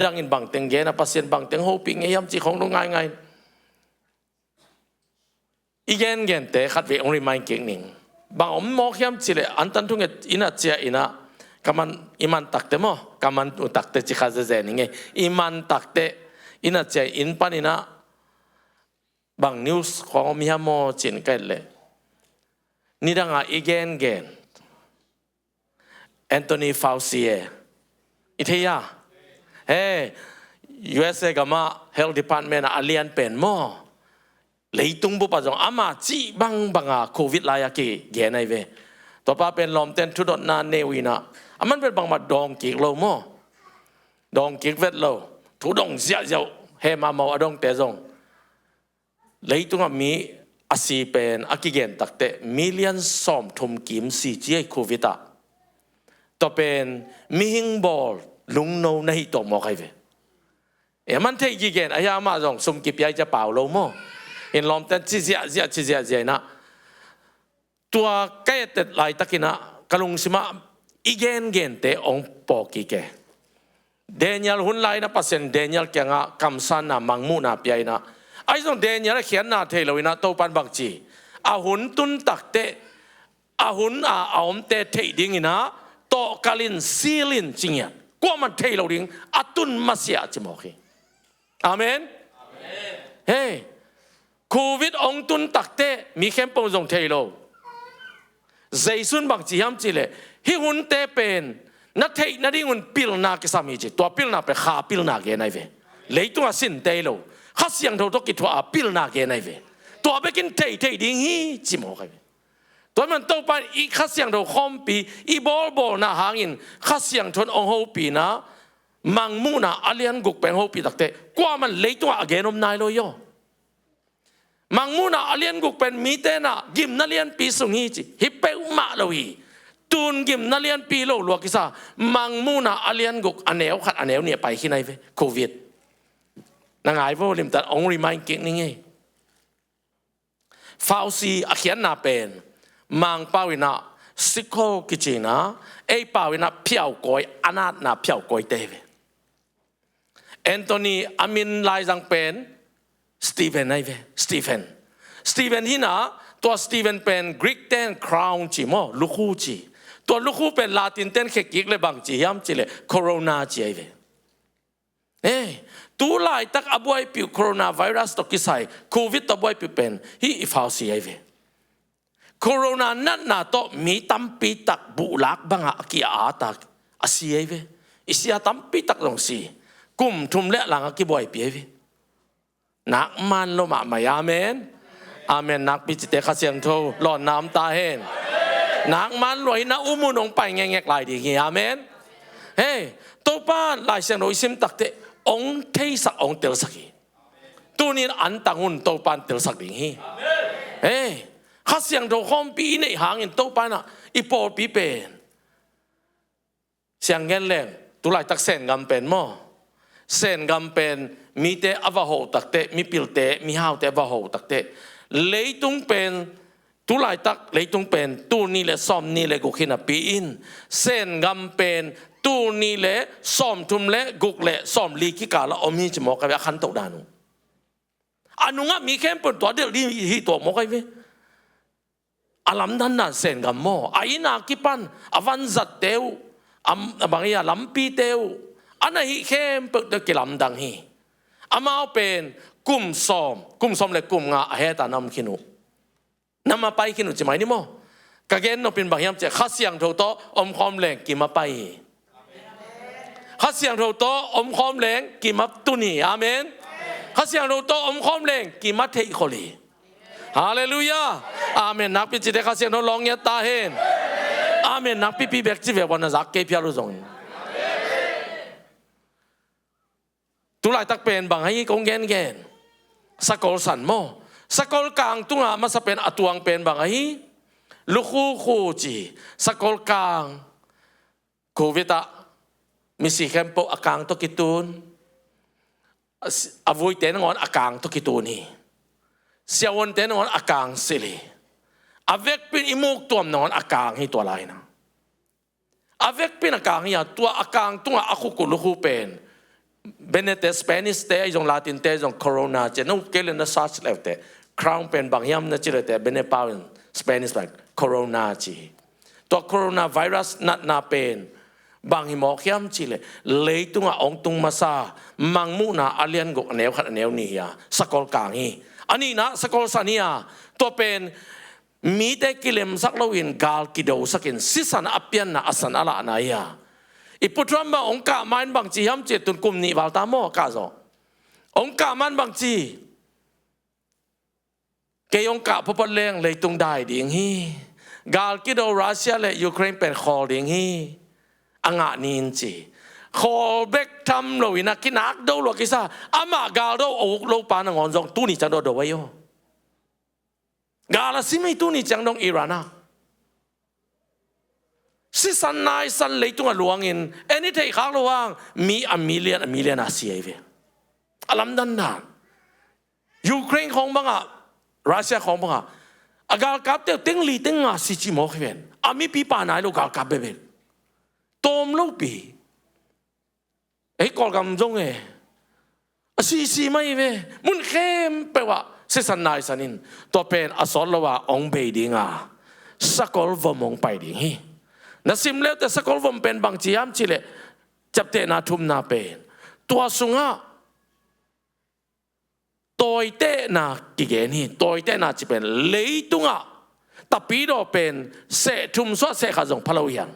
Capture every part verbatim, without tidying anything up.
Dangin bangteng gen a, Pasian bangteng hopih ngei hiam cih khong lo ngaingai. I gengente khatvei hong remind kik ning. Bang om mawk hiam cih leh antan thunget inn ah ciah in ah, ka man, i man takte maw, ka man uh takte ci kha zeze ning ei. I man takte inn ah ciah, inn pan in ah bang news khong om hiam maw ci-in ka et leh, nidang a i gengen Anthony Fauci e. I thei a? He, U S A gam ah Health Department ah a lian pen maw, leitung bup ah zong ama cih bangbang a Covid lai a kigen ahi ve. Tua pa pen lawmten thudotna nei uh in ah, aman pen bangmah dawng kik lo maw. Dawng kik vet lo. Thu dong ziahziah uh. He, mahmah uh a dongte zong. Leitung ah mi a si pen a kigen takteh million sawmthum kim si ci ei Covid ah. Tua pen mihing bawl lungno na hi tuak mawk ahi ve. E, aman thei kigen ahi a, amah zong sum kipia i ci a pau lo maw. In lawmten ci ziahziah, ci ziahziah in ah. Tua ka et laitak in ah ka lungsim ah i gengente hong paw kik e. Daniel hun lai in ah Pasian Daniel kiangah kamsanna, mangmuhna pia in ah, ahi zong Daniel a khiatna thei lo in ah Topan bangci, a hun tun takteh a hun a a omte theih ding in ah tawhkalin, silin ci ngiat. Kuaman thei lo ding, a tun masiah ci mawk hi. Amen. Hei, Covid hong tun takteh mi khempeuh zong thei lo. Jesu'n bangci hiam cih leh, hih hunte pen na theih nadingun pilna kisam hi ci. Tua pilna pen Kha pilna gen ahi ve. Leitung a sinte hi lo, Kha Siangtho tawh kithuah a pilna gen ahi ve. Tua bekin thei, thei ding hi ci mawk ahi ve. Tua man Topa in i Kha Siangtho khawmpi, i bawlbawlna hangin Kha Siangtho in hong hopihna, mangmuhna a lian guk pen hong hopih takteh kuaman leitung ah a gen om nai lo hi aw. Mangmuhna a lian guk pen mite in ah gimna lianpi sung hi ci, hi peuhmah lo hi. Tun gimna lianpi lo lua kisa, mangmuhna a lian guk a neu khat a neu nih a pai khin ahi ve, Covid. Na ngai vo, limtak hong remind kik ning ei. Fauci a khiatna pen Mangpau in ah sikhol kici in ah, ei pau in ah phiaukawi, a natna phiaukawite hi ve. Anthony a min laizang pen Stephen ahi ve, Stephen. Stephen hi in ah, tua Stephen pen Greek ten crown ci maw, lukhu ci. Tua lukhu pen Latin ten khekik leh bangci hiam cih leh corona ci ahi ve. Eh, tu laitak a buaipih uh coronavirus tawh kisai, Covid tawh buaipih uh pen hih i Fauci ahi ve. Corona natna tawh mi tampi tak buhlak bangah a ki-a a tak a si ahi ve. I sia tampi tak zong si. Kum thum le a lang a kibuaipih ahi ve. Nakman lua mahmah hi, amen. Amen. Nakpi cite Kha Siangtho lawnna om ta hen. Nakman lua hi, na um un hong pai ngekngek lai ding hi, amen. Hei, Topa Lai Siangtho i sim takteh hong theisak, hong telsak hi. Tuni in antang un, Topa in telsak ding hi. Hei, Kha Siangtho khawmpi i neih hangin Topa in ah i pawlpi pen siang gen leng, tu laitak Sengam pen maw, Sengam pen mite a va ho takteh, mipilte, mihaute a va ho takteh, leitung pen, tu laitak leitung pen tul nih le sawm nih le guk hi napi in, Sengam pen tul nih le sawmthum le guk le sawmli kikal ah om hi ci mawk ahi ve, a khantoh dan uh. A nungah mi khempeuh in tua delh ding hi tuak mawk ahi ve. A lamdang dan Sengam maw, a inn a kipan, a vanzatte uh, a, a bang hi a, lampite uh, a na hih khempeuhte uh kilamdang hi. Amau pen kum sawm, kum sawm le kum nga a het a na om khin uh, na mapai khin uh ci mai ni maw. Ka gen nop in bang hiam cih leh Kha Siangtho tawh omkhawm leng kimapai hi. Kha Siangtho tawh omkhawm leng kimatun hi. Amen. Kha Siangtho tawh omkhawm leng kimatheihkhol hi. Halleluiah. Amen. Nakpi cite Kha Siangtho lawng ngiat ta hen. Amen. Nakpipi bek ci ve, wan a zak kei phial uh zongin. Tu laitak pen bang ahi kong gengen? Sakol san maw. Sakol kang tungah masa pen a tuang pen bang ahi? Lukhu khu ci. Sakol kang. Covid ah misi khempeuh a kang tawh kitun. A si-, a vuite nangawn a kang tawh kitun hi. Siavuante nangawn a kang silh hi. A vekpi in i muktuam nangawn a kang hi tua lai-in ah. A vekpi in a kang hi a, tua a kang tungah a khuk uh lukhu pen Bene te Spanish te ahi zong Latin te ahi zong corona ci, na up kei le na search le uh teh, crown pen bang hiam na ci le teh, bene pau in Spanish bang corona ci hi. Tua coronavirus natna pen bang hi mawk hiam ci le, leitungah hong tung masa Mangmuhna a lian guk a neu khat a neu nih hi a, sakol kang hi. A nihna sakol san hi a, tua pen mite kilemsak loin gal kidosakin sisan a pianna a san a lahna hi a. I Pu Trump bang hong kah ma in bang ci hiam ci, tun kum nih val ta maw, kah zawh. Hong kah ma in bang ci, kei hong kah phawphat leng leitung dai ding hi. Gal kido Russia le Ukraine pen khawl ding hi. A ngah ni in ci. Khawl bek tham loin a kinak do lua kisa. Amah gal do a uk lo pa nangawn zong tuni ciang do do ahi aw. Gal a sim hi tuni ciang dong Iran ah. Sisan naisan leitung a luangin, en i theih khak lo hang, mi a million, a million a si ahi ve. A lamdang dan. Ukraine khawng bangah, Russia khawng bangah, a galkapte uh teng li teng nga si ci mawk hi ven. A mipipa nai lo galkap bebek. Tawm lopi. Ei Kawlgam zong e, a sisi mai ve, mun khempeuh ah sisan naisan in, tua pen a sawt lo a hong bei ding a, sakol vom hong pai ding hi. Na sim leute sakol vom pen bang ci hiam ci le, ciaptehna thumna pen, tua sungah tawitehna kigen hi. Tawitehna ci pen leitungah tapidaw pen seh thum suah seh khat zong pha lo hi hang.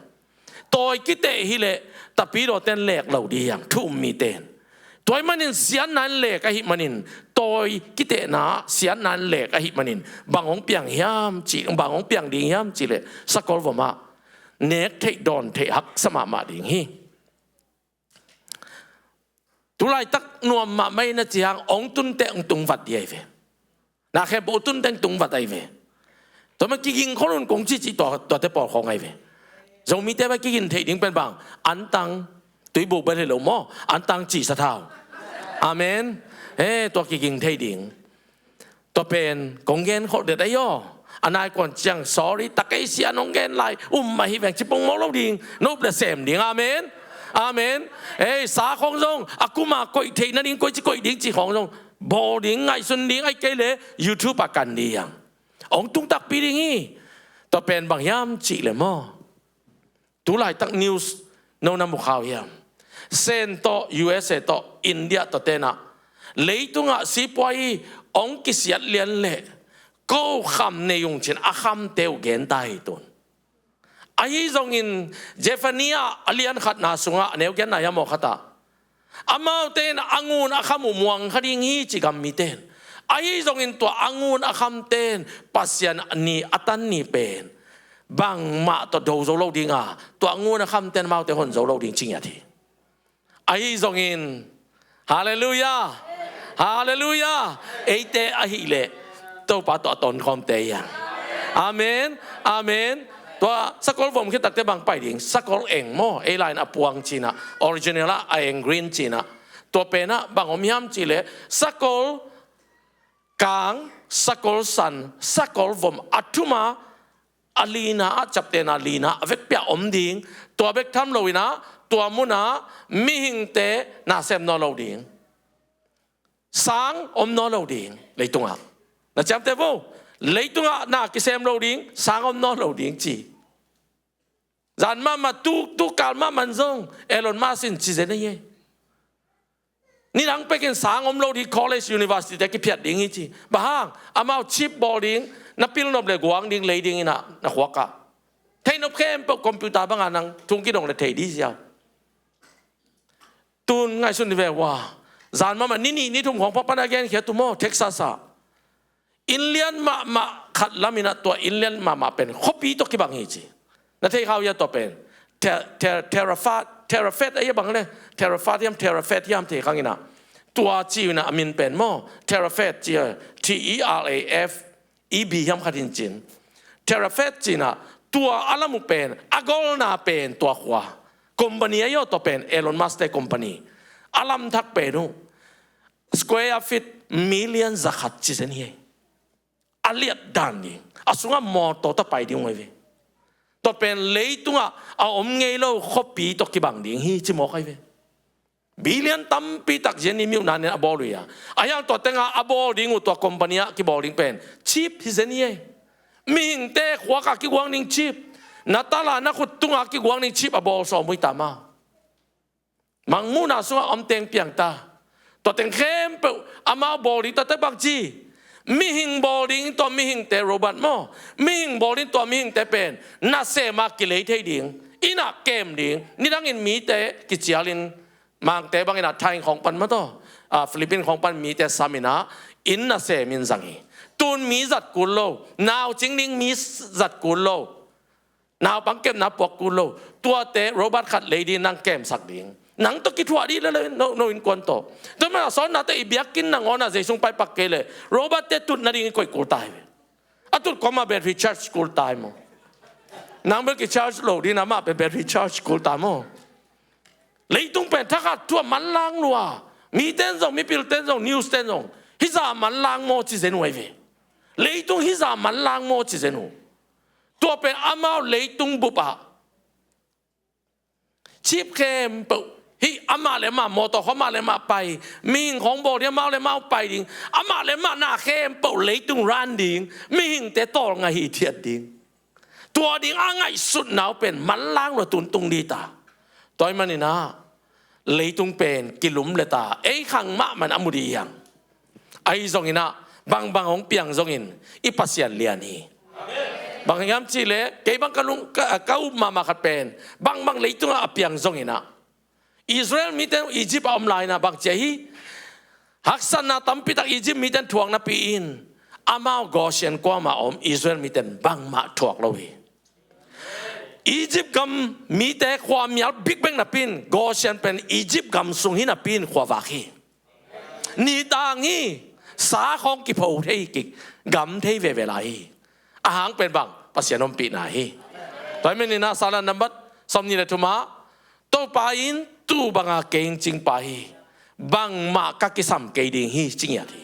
Tawi kiteh hileh tapidaw ten lek lo ding hi hang, thu um mi ten. Tua ahih manin siatna in lek ahih manin, tawi kitehna siatna in lek ahih manin, bang hong piang hiam ci, bang hong piang ding hiam ci leh sakol vom ah nek theih dawn theih haksa mahmah ding hi. Tulaitak nuam mahmah in a ci hang, hong tun teh hong tung vat ding ahi ve. Na khempeuh tun teh hong tung vat ahi ve. Tua mah kiging khol un kong cihcih tua, tuate pawl khawng ahi ve. Zomite mah kiging theih ding pen bang, antang, tuibuk bel hi lo maw, antang cih sathau. Amen. He, tua kiging theih ding. Tua pen kong gen khol det ahi aw. A nai kuan ciang sorry, tak ei sian hong gen lai, um mah hi veng ci pong mawk lo ding, nop le sem ding. Amen. Amen. Ei, sa khawng zong a kum a koih theih nading, koici koih ding ci khawng zong bawl ding, ngaihsun ding, ahih kei leh YouTube ah kan ding hi hang. Hong tung takpi ding hi. Tua pen bang hiam cih leh maw, tulaitak news no na mu kha uh hiam? Sen tawh, U S A tawh, India tawh tenah leitungah sipuai hong kisiat lian leh ko kham nei ung ci-in a khamte uh gen ta hi tun. Ahi zongin Zephaniah a lian khatna sungah a neu genna hiam aw khatah, amaute in a ngun a kham uh muang kha ding hi ci gam mite in. Ahi zongin tua a ngun a khamte in Pasian ni a tan ni pen bangmah tawh do zo lo ding a, tua a ngun a khamte in amaute hon zo lo ding ci ngiat hi. Ahi zongin, halleluiah, halleluiah, eite ahih leh Topa tawh a tonkhawmte hi hang. Amen. Amen. Tua sakol vom khit takte bang pai ding, sakol eng maw, ei lai-in a puang ci-in ah, original ah a eng green ci-in ah. Tua pen ah bang om hiam cih leh sakol kang, sakol san, sakol vom a thum a, a lina ah, ciaptehna lina a vekpi-a om ding. Tua bek tham loin ah, tua mun ah mihingte na sem nawn lo ding. Sang om nawn lo ding leitungah. Na ciamteh vo, leitungah na kisem lo ding, sang om nawn lo ding ci. Zan mahmah, tu, tu kal mahmah zong Elon Musk in ci zen ahi. Nidang pekin sang om lo ding, college, university te kiphiat ding hi ci. Bang hang? Amau chip bawl ding, na pilnop le guang ding lei dingin ah na khuak ah. Theihnop khempeuh computer bangah nang thung kidong le thei ding ziau. Tun ngaihsun ni ve ua. Zan mahmah ni nih ni thum khawng pan a genkhia tu maw, Texas ah inn lian mahmah khat lam in ah, tua inn lian mahmah pen khuapi tawh kibang hi ci. Na thei kha uh hia tua pen? Te-, te-, Terafat, Terafet ahi a bang le? Terafat hiam, Terafet hiam thei khang in ah. Tua ci uh in ah a min pen maw, Terafet ci a, T E R A F E B hiam khat hi in cin. Terafet ci in ah, tua a lam uh pen, a golna pen tua khua. Company ahi aw tua pen, Elon Musk te company. A lam thak pen uh square feet million za khat ci zen hi. A liat dan ding, a sungah mawtaw tawh pai ding uh ahi ve. Tua pen leitungah a om ngei lo khuapi tawh kibang ding hi ci mawk ahi ve. Billion tampi tak zen ni miuh nanin a bawl uh hi a. A hiang tua tenga a bawl ding uh tua company ah kibawl ding pen chip hi zen hi ei. Mihingte khuaka kiguang ding chip. Na tala na khut tunga kiguang ding chip a bawl sawm uh hi ta ma. Mangmuhna sungah om teng piang ta. Tua teng khempeuh amau bawl ding tua teng bang ci. Mihing bawl ding tua mihingte robot maw. Mihing bawl ding tua mihingte pen nasem a kilei thei ding. Inn ah kem ding. Nidangin mite kicialin mangte bangin a Thai khawng pan maw taw. A Philippine khawng pan mite samin a inn nasemin zang hi. Tun mi zat kul lo. Nau cing ding mi zat kul lo. Naupang kepna puak kul lo. Tuate robot khat lei ding nang kemsak ding. Nang tawh kithuah dih lele no, no innkuan tawh. Tua mana sawnnate i biakinn nangawn a Zeisu hong paipak kei le robot-te tut nading i koih kul ta hi ve. A tut kawma battery charge kul ta hi maw. Nang bel ki charge lo ding na mah pen battery charge kul ta maw. Leitung pen thakhat thu a manlang lua. Miten zong, mipilten zong, newsten zong hih zah manlang maw ci zen uh ahi ve. Leitung hih zah manlang maw ci zen uh. Tua pen amau leitung bup ah chip khempeuh hih amah le amah mawtaw khawng amah le amah pai, mihing khawng bawl ding amau le amau pai ding, amah le amah na khempeuh leitung ran ding, mihingte tawlnga hithiat ding. Tua ding a ngaihsutna uh pen manlang lua tuntung dih ta. Tua ahih manin ah leitung pen kilum le ta, ei khang mahmah in a mu dih hiam. Ahi zongin ah bangbang hong piang zongin i Pasian lian hi. Bang hiam cih leh kei bang ka lung ka, ka up mahmah khat pen bangbang leitungah a piang zongin ah Israel mite Egypt a om lai-in ah bang ci ahi. Haksatna tampi tak Egypt mite thuak napi-in amau Goshen kuamah a om Israel mite bangmah thuak lo hi. Egypt gam mite khuamial bikbek napi-in Goshen pen Egypt gam sung hi napi-in khuavak hi. Nitang hi. Sa khawng kipho thei kik gam thei veve lai hi. A hang pen bang Pasian ompihna hi. Tua ahih manin ah Salam nambat sawmnih le thum ah Topa in tu banga kei hong cingpa hi. Bangmah ka kisam kei ding hi ci ngiat hi.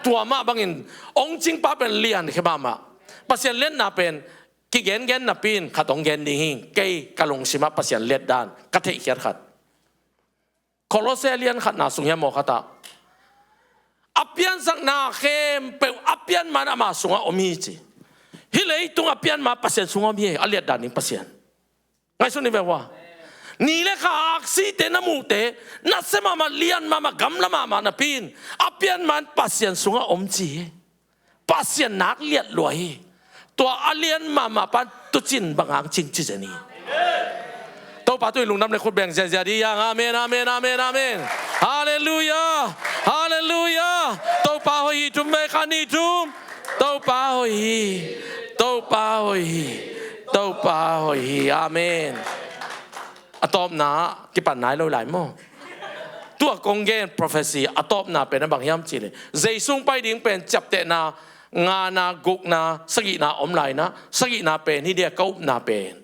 Tua mah bangin hong cingpa pen liankhia mahmah. Pasian liatna pen kigengen napi-in khat hong gen ding hi. Kei ka lungsimah Pasian liatdan ka theihkhiat khat. Kolose lian khatna sung hiam maw khatah a piansakna khempeuh a pianma in ama sungah om hi ci. Hih leitung a pianma Pasian sungah om hi. A liatdan ding Pasian. Ngaihsun ni ve ua. Ni le kha aksite na muhte nasia mahmah, lian mahmah, gamla mahmah napi-in a pianma in Pasian sungah om ci hi. Pasian nak liat lua hi. Tua a lian mahmah pan tucin bang hang cing ci zen hi. Topa tungah lungdam le khut beng ziazia dih hiang. Amen, amen, amen, amen. Halleluiah. Halleluiah. Topa hoih hi. Thum vei kha nih thum. Topa hoih hi. Topa hoih hi. Topa hoih hi. Amen. A tawpna ah kipan nai lo lai maw. Tua kong gen prophecy a tawpna pen a bang hiam cih leh Jesu hong pai ding pen ciaptehna ngana, gukna, sagihna om lai-in ah sagihna pen hi ding a, ka upna pen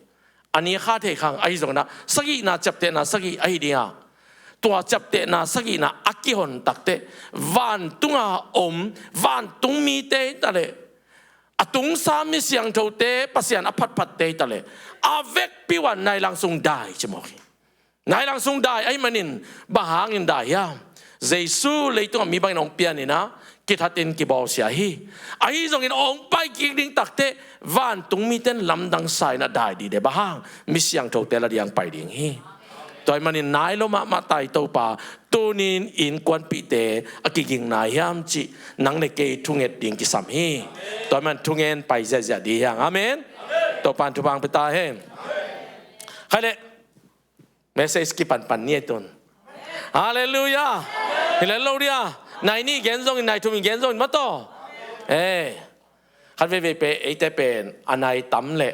a ni kha thei khang ahi zongin ah sagihna, ciaptehna sagih ahi ding a, tua ciaptehna sagihna a kihon takteh vantunga om vantung mite hi ta leh a tungsa mi siangthote Pasian a phatphatte hi ta leh a vekpi-un nai lang sung dai ci mawk hi. Nai lang sung dai ahih manin bang hangin dai hiam? Jesu leitungah mi bangin hong pian in ah kithatin kibawlsia hi. Ahi zongin hong pai kik ding takteh vantung mite in lamdang sa in ah dai dih deh. Bang hang? Mi siangthote la ding pai ding hi. Tua ahih manin nai lo mahmah ta hi. Topa tuni-in innkuanpihte a kiging nai hiam cih nang le kei thunget ding kisam hi. Tua ahih manin thungen pai ziahziah dih hiang. Amen. Topa in thupha hong pia ta hen. Khai leh message kipanpan ni ei tun. Halleluiah. Hi lel lo dia. Nai nih gen zongin, nai thum in gen zongin mataw. Eh. Khat veivei pen eite pen a nai tam le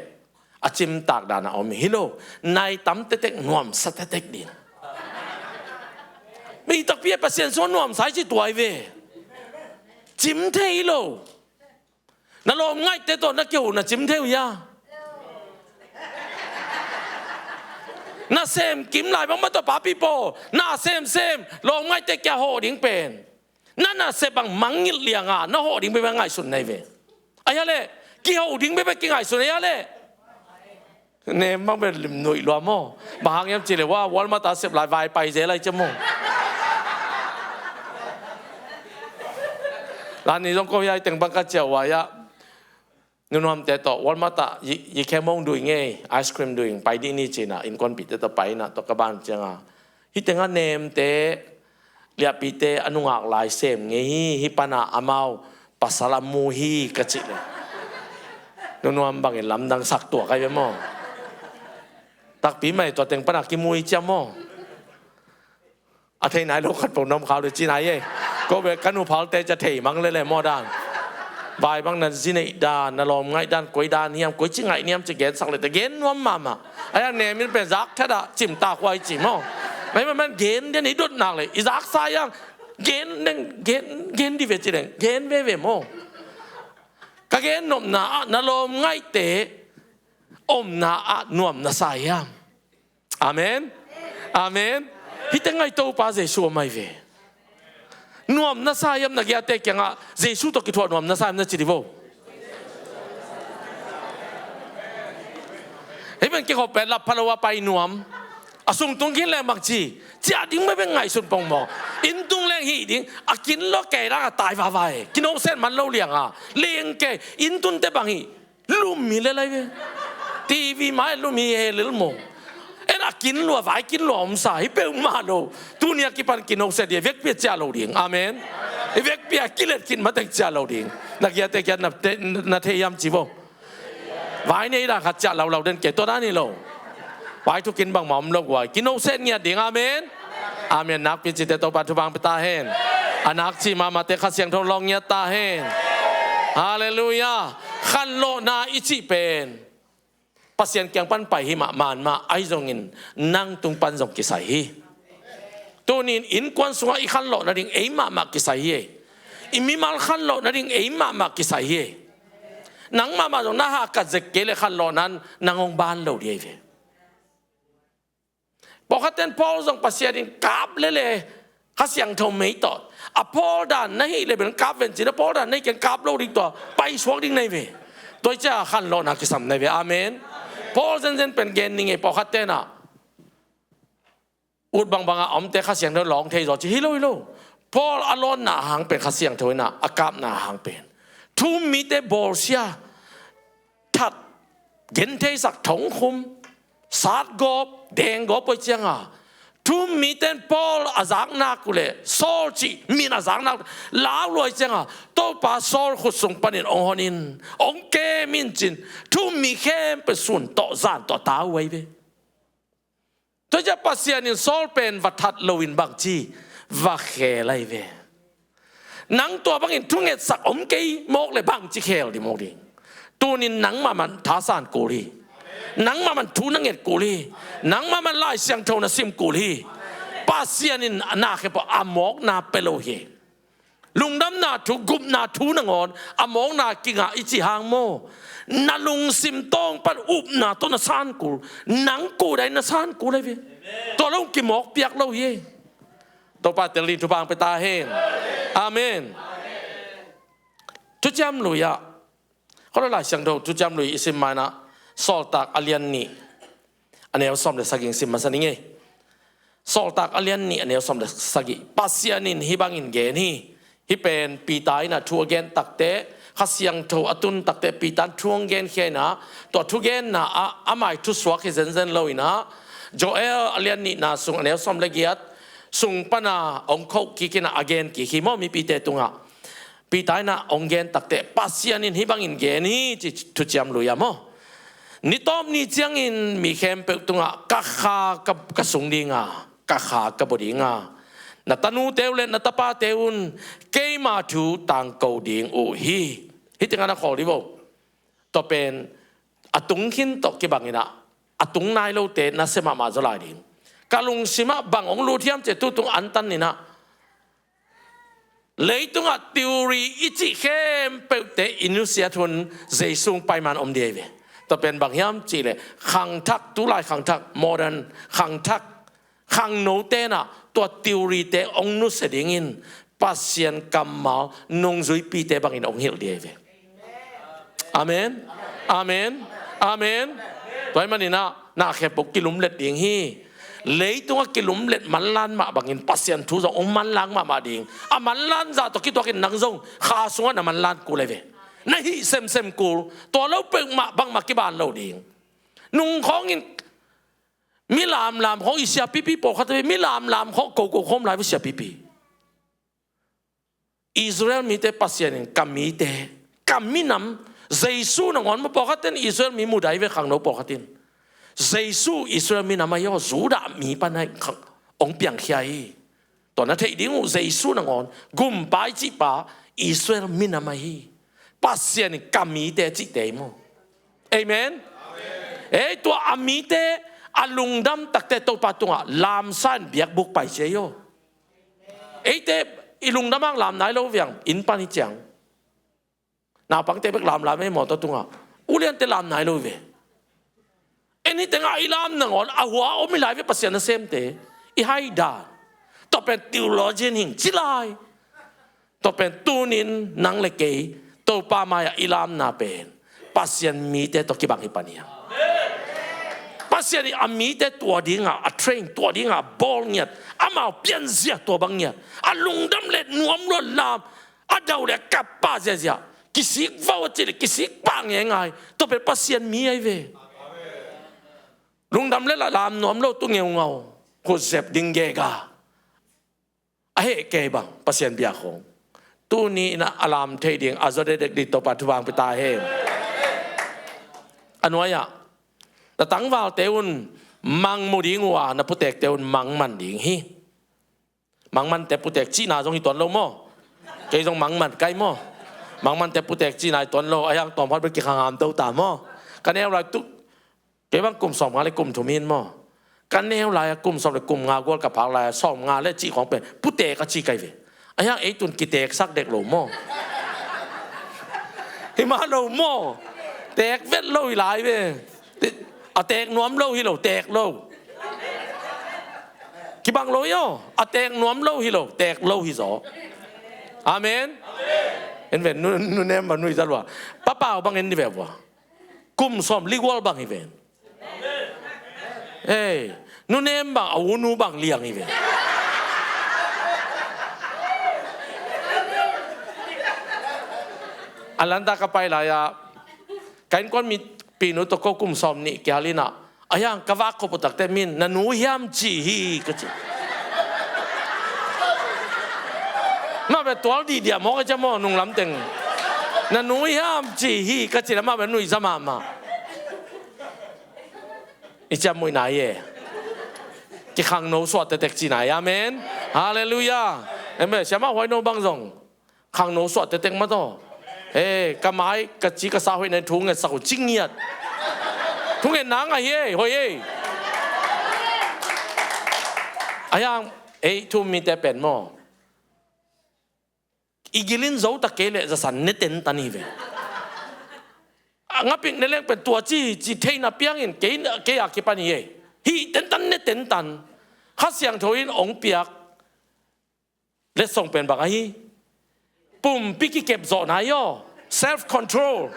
a cimtak dan a om hi lo. Nai tam tektek nuamsa tektek ding. Mi takpi a Pasian sung nuamsa hi ci tuai ve. Cim thei lo. Na lawmngaihte tawh na kiho na cim thei uh hia? Na sem kim lai bangmah tawh papi paw na semsem lawmngaihte kia hawh ding pen na nasep bang mangngilh lianga na hawh ding bebe ngaihsun na hi ve. Ahi a leh kiho ding bebe kingaihsun ahi a leh. Nem bang bel lim nuih lua maw. Bang hang hiam cih leh ua Walmart a sep lai vai pai zel lai cia maw. Lani zong ko hiai teng bang ka ciah uai ah, nunuamte tawh Walmart ah yi, yi khemong duing ei, ice cream duing, pai dih ni cina, innkuanpihte tawh pai ina, tawh ka ban cianga, hih tengah nemte, liahpite a nungak lai sem ngei hi, hih pana amau pasal a mu hi ka cih le, nunuam bangin lamdang sak tuak ai ve maw? Takpi mai tua teng pana kimu i ciam maw? A thei nai lo khat pong nom khau le ci nai ei. Ko ve ka nu phalte ca thei mang lele maw dan. Vai bang na zi neih dan, na lawm ngaih dan, koi dan hiam, koi ci ngaih niam ci gensak lete gen nuam mahmah. Ai a nemin pen zak thada cim ta khuai ci maw? Ngai man gen den i dot nak le i zak sa yang gen den gen gen di ve ci den gen veve maw? Ka gen nopna ah na lawm ngaihte omna ah nuam na sa hiam? Amen. Amen. Hihte ngaih Topa Jesu om ai ve. Nuam na sa hiam na giate kiangah Jesu tawh kithuah nuam na sa hiam na ci di vo. Hei man kikhop pen lap phalo a pai nuam. A sung tung khin leng bang ci ciah ding mai beng ngaihsun pong maw? Inn tung leng hih ding a kin lo kei dang a tai vavai kinosen man lo lianga leng kei inn tunte bang hih. Lum hi le lai ve. TV mai lum hi he lil mo. En a kin lua vai kin lua om sa hi peuhmah lo. Tuni a kipan kinosia dia vekpi a ciah lo ding. Amen. I vekpi a kilet khin matek ciah lo ding. Na giate kia na thei hiam ci vo. Vai nei dan khat ciah laulau den ke tua dan hi lo. Vai thukin bangmah om lo guai kinosia ngiat ding. Amen. Amen. Nakpi cite Topa thupha pia ta hen. A nakci mahmahte Kha Siangtho lawng ngiat ta hen. Halleluiah. Khanlawhna i cih pen Pasian kiang pan pai hi mah man mah ahi zongin nang tung pan zong kisai hi. Tunin innkuan sungah i khanlawh nading ei mahmah kisai hi ei. I mimal khanlawh nading ei mahmah kisai hi ei. Nang mahmah zong na hahkat zek kei le khanlawhna nang hong ban lo di ei ve. Pawlkhatten Paul zong Pasian in kap lele Kha Siangtho mei tawh a Paul dan na hih le bel kap ven cin a Paul dan na hih ken kap lo ding tua pai suak ding nei ve. Tua i cia khanlawhna kisam nei ve. Amen. Paul zenzen pen gen ning ei pawlkhattenah ut bangbangah a omte Kha Siangtho lawng thei zaw ci hi lo hi lo. Paul a lawnna a hang pen Kha Siangtho inah a kapna a hang pen thu-um mite bawlsia that gentheisak thongkhum satgawp denggawp poi cianga thu-um miten Paul a zaknak uh le Saul cih min a zaknak uh le lau luai cianga Topa Saul khut sung panin ong honin ong kemin cin thu-um mi khempeuh sun tawh zan tawh tau ai ve. Tua ciah Pasian in Saul pen va that loin bangci va khel ai ve. Nang tua bangin thungetsak om kei mawk le bangci khel di mawk ding. Tunin nangmah man thasan kul hi. Nangmah man thu na nget kul hi. Nangmah man Lai Siangtho na sim kul hi. Pasian in na khempeuh a mawkna pe lo hi. Lungdamna thu gupna thu nangawn a mawkna kingah i cih hang maw? Na lungsim tawng pan upna tawh na san kul nang kudai na san kul ai ve. Tua lo kimawk piak lo hi. Topa tel ding thupha pia ta hen. Amen. Thuciam Lui ah Kawlai Lai Siangtho Thuciam Lui i sim manah Sawltak a lian nih a neu sawm le sagih sim masa ning ei. Sawltak a lian nih a neu sawm le sagih Pasian in hih bangin gen hi. Hih pen Peter inah thu a gen takte Kha Siangtho a tun takte Peter in thu a gen khia inah tua thugenna ah a mai thusuak hi zenzen lo inah Joel a lian nihna sung a neu sawm le giat sung pana ong khoh kik inah a gen kik hi maw mipite tungah. Peter inah ong gen takte Pasian in hih bangin gen hi ci Thuciam Lui ah maw? Ni tawp ni ciangin mi khempeuh tungah ka kha ka, ka sung dinga ka kha ka bua dinga na tanute uh le na tapate un keima thu tangko ding uh hi. Hih tengah na khawl dih vo. Tua pen a tung khin tawh kibang inah a tung nai lote na sia mahmah zaw lai ding. Ka lungsimah bang ong lut hiam cih tutung antan inah Leitungah theory i cih khempeuhte i nusiat hun Jesu hong pai man om dih ai ve. Tua pen bang hiam cihleh khangthak, tulai khangthak, modern khangthak, khangnote inah tua theory-te hong nusia dingin Pasian kammal nungzuipite bangin hong hilh dih ai ve. Amen. Amen. Amen. Tua ahih maninah na khempeuh kilumlet ding hi. Leitungah kilumlet manlan mah bangin Pasian thu zong hong manlang mahmah ding. A manlan zah tawh kituakin nang zong kha sungah na manlan kul ahi ve. Na hih semsem kul. Tua lo peuhmah bangmah kiban lo ding. Nung khawngin mi lamlam khawng i siapipi pawlkhat ve, mi lamlam khawng koko khawm lai ve siapipi. Israel mite Pasian in ka mite, ka minam, Jesu nangawn maw, pawlkhat in Israel mi mudai ve khangno pawlkhat in. Jesu Israel minam ahi aw, Judah mi pan ahi, ong piangkhia hi. Tua na theih ding uh, Jesu nangawn, gumpa i cihpa, Israel minam ahi. Pasian in ka mite cihte hi maw. Amen. Ei, tua a mite a lungdam takte Topa tungah lamsa in biakbuk pai ci ei aw. Eite i lungdam hang lam nai lo viang, inn pan hi ciang. Naupangte bek lamlam ei mawtaw tungah. Uliante lam nai lo ve. Anything ah i lam nangawn a hua om hi lai ve Pasian nasemte. I hai dan. Tua pen theologian hing ci lai. Tua pen tunin nang le kei Topa mai-ah i lamna pen Pasian mite tawh kibang hi pan hiam. Pasian i a mite tua dinga a train, tua dinga a bawl ngiat, amau pianzia tua bang ngiat, a lungdam le nuam lua lam, a dau le a kap pah ziazia, kisik vau a cih le kisik pah ngeingai, tua pen Pasian mi ahi ve. Lungdam le la lam nuam lo tu ngeungau, khutzep ding gega. A heh kei bang Pasian bia khong. Tuni in a lam thei ding a zaw dekdek ding Topa thupha hong pia ta hen. A nuai-ah na tangvalte un mang mu ding uh a, na putekte un mang man ding hi. Mangmante putek cihna zong hi tuan lo maw? Kei zong mangman kai maw? Mangmante putek cihna hi tuan lo, a hiang tawm khat bek kikhang hamto ta maw? Ka neu lai tuk, kei bang kum sawmnga le kum thum hi in maw? Ka neu lai-a kum sawm le kum nga gual ka phak lai-a sawmnga le cih khawng pen putek a ci kai ve. A hiang ei tun kiteksak dek lo maw? Hi mah lo maw? Tek vet lo hi lai ve. A tek nuam lo hi lo, tek lo. Kibang lo hi aw, a tek nuam lo hi lo, tek lo hi zaw. Amen. En ve, nu, nu nem bang nu i za lua. Papau bang en ni ve vua. Kum sawm li gual bang hi ven. Ei, nu nem bang a u nu bang liang hi ven. Atlanta ka pai lai-a ka innkuan mipinu tawh ko kum sawm nih kihal in ah, a hiang ka vak khop uh takte min, "Na nu hiam?" ci hi ka ci. Mah bia tual dihdiah maw ka ci a maw, nunglam teng. "Na nu hiam?" ci hi ka ci le mah bia nuihza mahmah. I ciammuihna hi e. Kikhangno suah tektek cihna hi, amen. Halleluiah. Amen. Siamah Huaino bang zong khangno suah tektek mah tawh. He, ka mai, ka ci, ka sa hoih na thu ngetsak uh ci ngiat. Thu ngetna ngah hi e, hoih e. A hiang, ei thu-um mite pen maw, i gil in zo ta kei leh zasan ne tentan hi ve. A ngapik ne leng pen tua ci, ci theihna piangin kei, kei a kipan hi e. Hih tentan ne tentan. Kha Siangtho in ong piak letsong pen bang ahi? Pumpi kikep zawhna hi aw. Self control.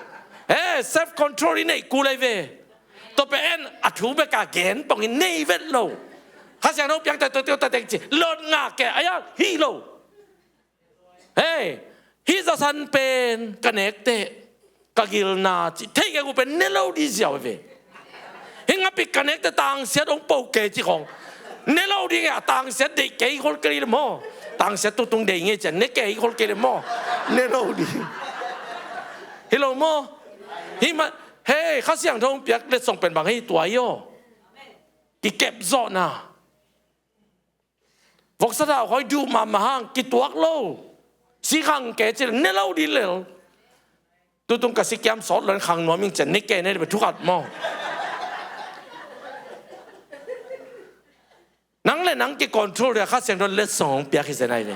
He, self control i neih kul ahi ve. Tua pen a thu bek a gen pongin nei vet lo. Kha Siangtho piang ta, tua, tua, tua teng ci, lot ngah kei a, hih lo. Hei, hih zasan pen ka nek teh, ka gilna cih theih kei uh pen ne lo ding ziau hi ve. Hih ngapik ka nek teh tangsiat hong po kei cih khong ne lo ding e. A tangsiat deih kei khol kei le maw? Tangsiat tutung deih ngei ciang ne kei khol kei le maw? Ne lo ding. Hi lo maw? Hih mah, hei, Kha Siangtho hong piak letsong pen bang hei tua hi aw. Kikep zawhna. Voksa dau khoi duh mahmah hang kituak lo. Si khang kei ci le ne lo ding lel. Tutung ka si kiam sawt lo in khang nuam ing ci a ne kei ne le bia thu khat maw? Nang le nang kicontrol dia Kha Siangtho letsong hong piak hi zen ahi ve.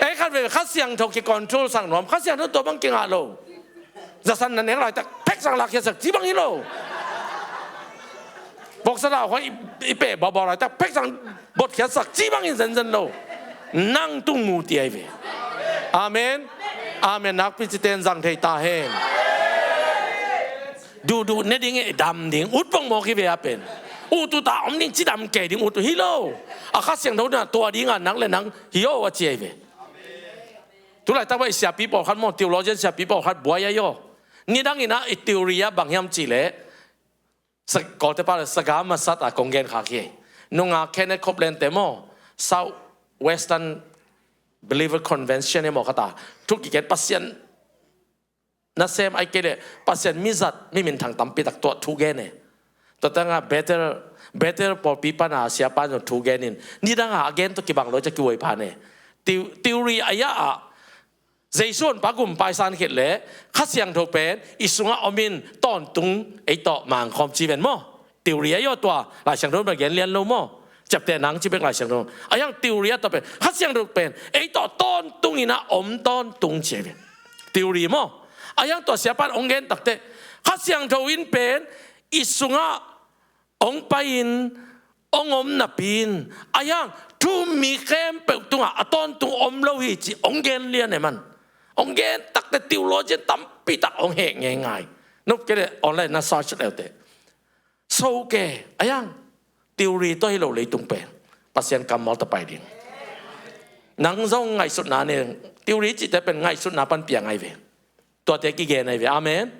Ei khat ve Kha Siangtho kicontrol sak nuam, Kha Siangtho tua bang kingah lo. Zasan na nek laitak phek sang lakkhiatsak ci bang hi lo. Voksa dau khoi i, i peh bawbaw laitak phek sang botkhiatsak ci bangin zenzen lo. Nang tung mu ti ahi ve. Amen. Amen. Nakpi cite in zang thei ta hen. Duhduh ne ding e, dam ding ut pongmawk hi ve a pen. Ut uh ta om ding, cidam kei ding ut uh hi lo. A Kha Siangtho na tua dinga nang le nang hi aw a ci ahi ve. Tulaitak bang i siapi pawlkhat maw, theologian siapi pawlkhat buai ahi aw. Nidang in ah i theory ah bang hiam cih leh, sa-, Kawlte pa le saga masat a kong gen khak hi. Nunga Kenneth Copeland te maw, South Western Believer Convention e maw khat a thu kigen, Pasian nasem ai kei le Pasian mizat, mi minthang tampi tak tua thu gen e. Tua tangah Bethel, Bethel pawlpi pana siapa zong thu gen in, nidang a a gen tawh kibang lo cia kiwoi phan e. Teo-, theory a ya a Jesu honpa gum paisan khit le Kha Siangtho pen i sungah om in tawntung ei tawh mangkhawm ci ven maw. Theory a yaw tua Lai Siangtho bang gen lian lo maw. Ciapteh nang ci bek Lai Siangtho. A yang theory a tua pen Kha Siangtho pen ei tawh tawntung in a om tawntung ci ven. Theory maw. A yang tua siapan ong gen takteh Kha Siangtho in pen i sungah ong pai-in ong om napi-in a yang thu mi khempeuh tungah a tawntung om lo hi ci ong gen lian e man. Ong gen takteh theologian tampi tak ong heh ngeingai. Nup kei le online na search leuteh. So ke a yang theory tawh hi lo leitung pen Pasian kammal tawh pai ding. Nang zong ngaihsutna ne, theory cihte pen ngaihsutna pan piang ai ve. Tuate kigen ai ve. Amen.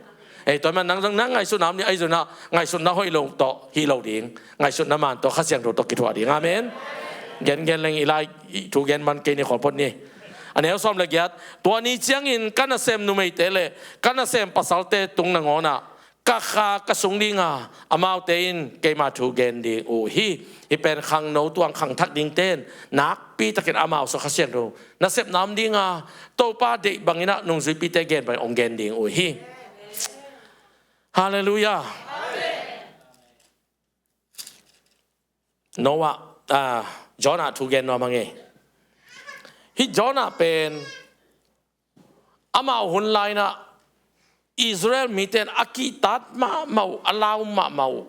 Ei, tua man nang zong nang ngaihsutna om ni, ahi zong ah ngaihsutna hoih lo tawh hi lo ding. Ngaihsutna man tawh Kha Siangtho tawh kithuah ding. Amen. Gen gen leng i lai i thu gen man kei ni kholphot ni. A neu sawm le giat, tua ni ciangin ka nasem numeite le ka nasem pasalte tung nangawnah ka Kha ka sung dinga amaute in keima thu gen ding uh hi. Hih pen khangno tuang khangthak dingte in nakpi takin amau sung Kha Siangtho nasepna om dinga Topa deih bangin ah nungzuipite gen bangin ong gen ding uh hi. Halleluiah. Noah, ah, Jonah thu gen nuam hang e. Hih Jonah pen amau hun lai-in ah Israel mite in a kihtat mahmah uh, a lau mahmah uh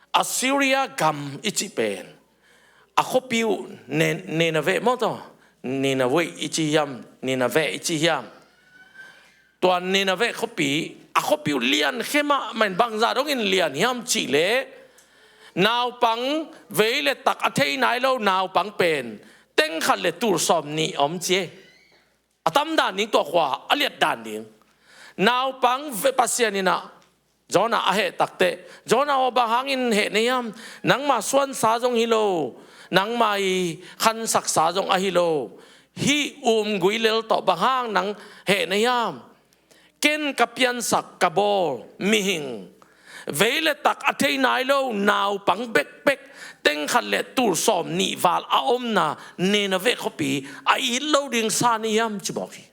Assyria gam i cih pen a khuapi uh Nin-, Nineveh maw taw? Nineveh i ci hiam, Nineveh i ci hiam? Tua Nineveh khuapi, a khuapi uh lian khe mahmah in, bangzah dongin lian hiam cih leh naupang vei le tak a thei nai lo naupang pen teng khat le tul sawm nih om ci e. A tam dan ding tua khua, a liat dan ding. Naupang ve-, Pasian in ah Jonah a heh takteh, Jonah aw, bang hangin heh na hiam? Nangma suansa zong hi lo, nangma i khansaksa zong ahi lo, hih um gui lel tawh bang hang nang heh na hiam? Ken ka piansak ka bawl mihing vei le tak a thei nai lo naupang bekbek teng khat le tul sawm nih val a omna Nineveh khuapi a it lo ding sa na hiam ci mawk hi.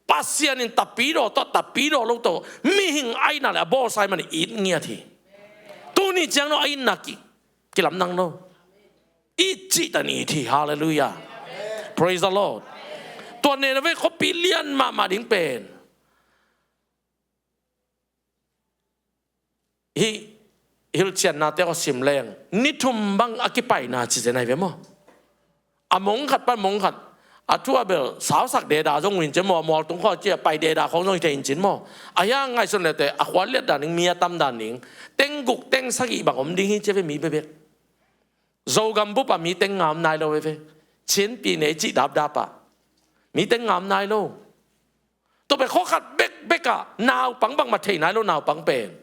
Pasian in tapidaw tawh tapidaw lo tawh mihing a itna le a bawlsa ahih manin it ngiat hi. Tuni ciang no a itna ki, kilamdang lo. It cihtak in it hi. Halleluiah. Praise the Lord. Tua Nineveh khuapi lian mahmah ding pen hih hilhciannate khaw sim leng ni thum bang a kipaina ci zen ahi ve maw? A mong khat pan mong khat, a thu a bel sausak deda zong uh hi in cin maw, a mualtung khawng ci a pai deda khawng zong hi thei in cin maw? A hiang ngaihsun leuteh a khua liat dan ding, mi a tam dan ding, teng guk teng sagih bang om ding hi ci a ve mi bekbek. Zogam bup ah mi teng nga om nai lo veve. Chin pi nei cih dapdap ah mi teng nga om nai lo. Tua pen khua khat bekbek ah naupang bangmah thei nai lo naupang pen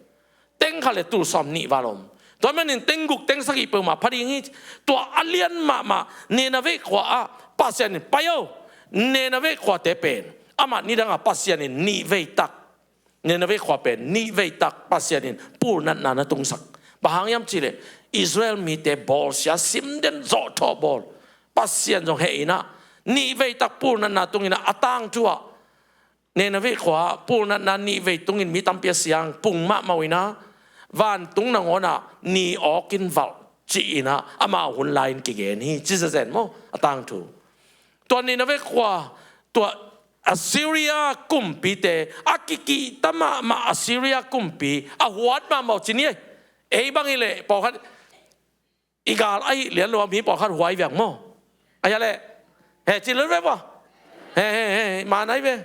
teng khat le tul sawm nih val om. Tua manin teng guk teng sagih peuhmah pha ding hi. Tua a lian mahmah Nineveh khua ah Pasian in, pai o, Nineveh khuate pen amah nidang ah Pasian in nih vei tak Nineveh khua pen nih vei tak Pasian in pulnatna na tungsak. Bang hang hiam cih leh Israel mite bawlsia, simden zawhthawh bawl. Pasian zong heh in ah nih vei tak pulnatna tung in ah, a tangthu ah Nineveh khua ah pulnatna nih vei tungin mi tampi a siang, pung mahmah uh in ah, vantung nangawn ah ni awk in valh ci-in ah amau hun lai-in kigen hi ci zenzen maw, a tangthu. Tua Nineveh khua, tua Assyria kumpite, a kikihta mahmah Assyria kumpi a huat mahmah uh ci ni. Ei bang hi leh pawlkhat i gal ahi lian lo a mi pawlkhat huai viang maw? A hia leh he ci lel ve maw? He, he, he, man ahi ve.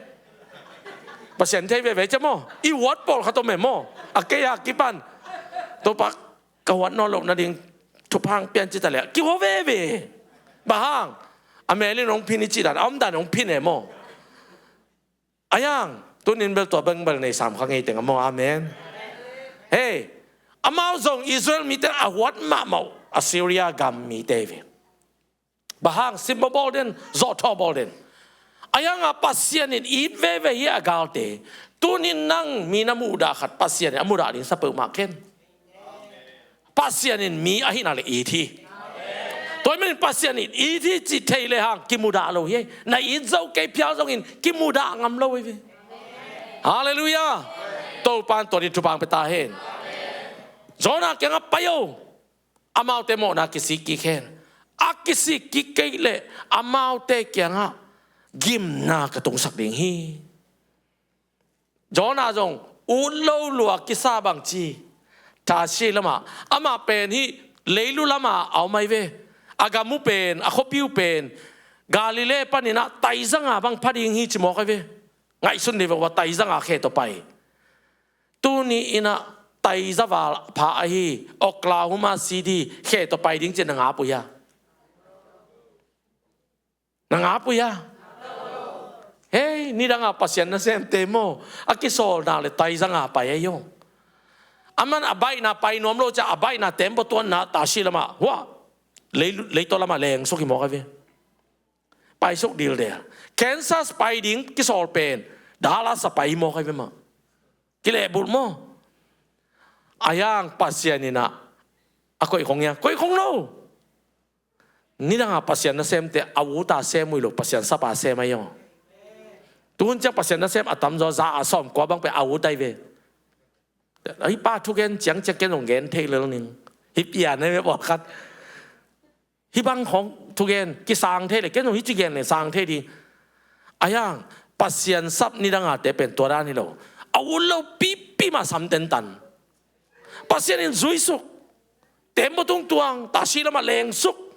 Pasian thei veve cia maw? I huat pawlkhat om e maw? A kei a kipan Topa Ka huat nawn loh nading thupha hong pia in ci ta leh kihua veve. Bang hang? A mel in hong phin i cih dan, a om dan hong phin e maw. Ahi hang tunin bel tua bang bel nei sam kha ngei teng a maw. Amen. Hei, amau zong Israel mite a huat mahmah uh Assyria gam mite hi ve. Bang hang? Sim bawl den, zawhthawh bawl den. Ahi hang a Pasian in it veve hi a galte. Tunin nang mi na muhdah khat Pasian in a muhdah ding sa peuhmah khin. Pasian in mi ahih nak leh it hi. Tua ahih manin Pasian in it hi cih thei lehang kimudah lo hi. Na it zo kei phial zongin kimudah ngam lo hi ve. Halleluiah. Topa in tua ding thupha hong pia ta hen. Jonah kiangah pai o. Amaute mawhna kisik kik hen. A kisik kik kei leh amaute kiangah gimna ka tungsak ding hi. Jonah zong ut lo lua kisa bangci, Tarshish lamah, amah pen hih leilu lamah a om ahi ve. A gam uh pen, a khuapi uh pen Galilee panin ah taiza nga bang pha ding hi ci mawk ahi ve. Ngaihsun ni ve ua, taiza nga khe tawh pai. Tuni in ah taiza val pha ahi Oklahoma City khe tawh pai ding ci-in na ngap uh hia? Na ngap uh hia? Hei, nidang a Pasian nasemte maw, a kisawl nak leh taiza nga pai ahi aw. Aman a baihna pai nuam lo ciah a baihna tembaw tuanna Tarshish lamah, hua, lei, leitaw lamah lengsuk hi mawk ahi ve. Paisuk dildel. Kansas pai ding kisawl pen Dallas a pai hi mawk ahi ve mah. Kilehbulh maw. Ahi hang Pasian in ah a koih khong hia? Koih khong lo. Nidang a Pasian nasemte a ut a sem uh hi lo, Pasian sap a sem ahi aw. Tuhun ciang Pasian nasem a tamzaw za a sawmkua bang pen a ut ahi ve. Hih pa thugen ciangciang ken zong gen thei lel ning. Hih pian ahi ve pawlkhat. Hih bang khong thugen kisang thei leh ken zong hih ci gen leh sang thei ding. Ahi hang Pasian sap nidang ate pen tua dan hi lo. A ut lo pipi mah sam tentan. Pasian in zuisuk. Tembaw tung tuang, Tarshish lamah lengsuk.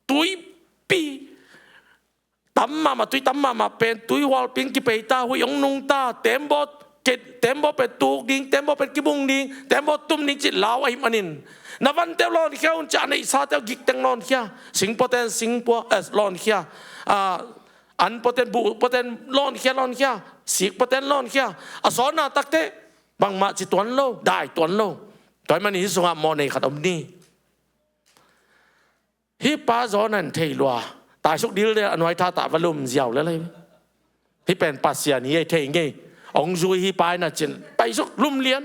Tuipi tam mahmah, tui tam mahmah pen tuihualpi-in kipeita, huih hong nungta, tembaw, tembaw pen tuk ding, tembaw pen kibung ding, tembaw tum ding cih lau ahih manin, na vante uh lawnkhia un ci-a, a neihsate uh gikteng lawnkhia, singpuaten singpua, eh, lawnkhia, ah, an puaten buh puaten lawnkhia, lawnkhia, sik puaten lawnkhia. A sawtna takte bangmah ci tuan lo, dai tuan lo. Tua ahih manin hih sungah mawhnei khat om ni. Hih pa Jonah in thei lua. Taisuk dildel, a nuai thatah va lum ziau lel hi. Hih pen Pasian hi ei, thei ngei. Hong zui hi, pai na cin, paisuk lum lian.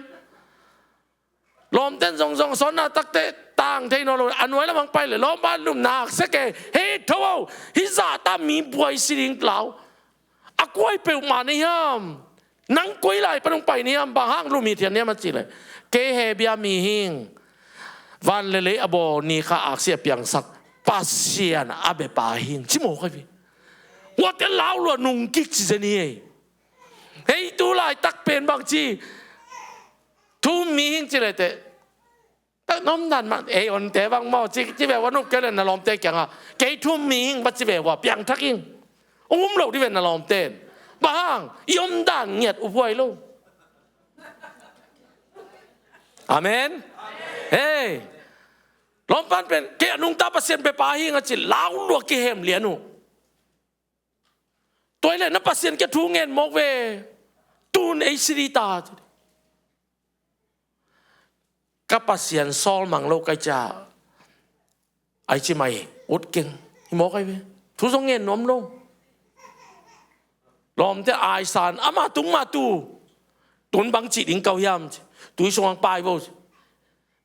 Lawmten zongzong sawtna takte tang thei nawn lo, a nuai lamah hong pai leh lawmpa lum nak sek e. Hei, tho o. Hih zahta mi buai si ding lau. A kuai peuhmah na hiam? Nang koi lai pan hong pai na hiam? Bang hang lum hithiat na hiam a cih leh, kei Hebia mi hing, van le lei a bawl, ni kha aksi a piangsak Pasian a bia pa hing ci mawk ahi ve. Huate lau lua nungkik ci zen hi ei. Hei, tu laitak pen bangci, thu-um mi hing ci leh teh, tak na omdan mah, ei onte bang maw, ci, ci ve ua, nop kei leh na lawmte kiangah, kei thu-um mi hing va ci ve ua, piangthak hing. Hong um lo dih ve na lawmte in. Bang hang? I omdan ngiat uh huai lo. Amen. Hei, lawmpan pen kei a nungta Pasian bia pa hing a ci, lau lua kihem lian uh. Tua hi leh na Pasian kiang thu ngen mawk ve. Tun ei si dih ta. Ka Pasian sawl mang lo ka hih ciang, ai ci mai, ut keng hi mawk ahi ve. Thu zong ngen nuam lo. Lawmte aisan, ama tung mah tu, tun bang cih ding ka uh hiam ci. Tui sung hong pai vo ci.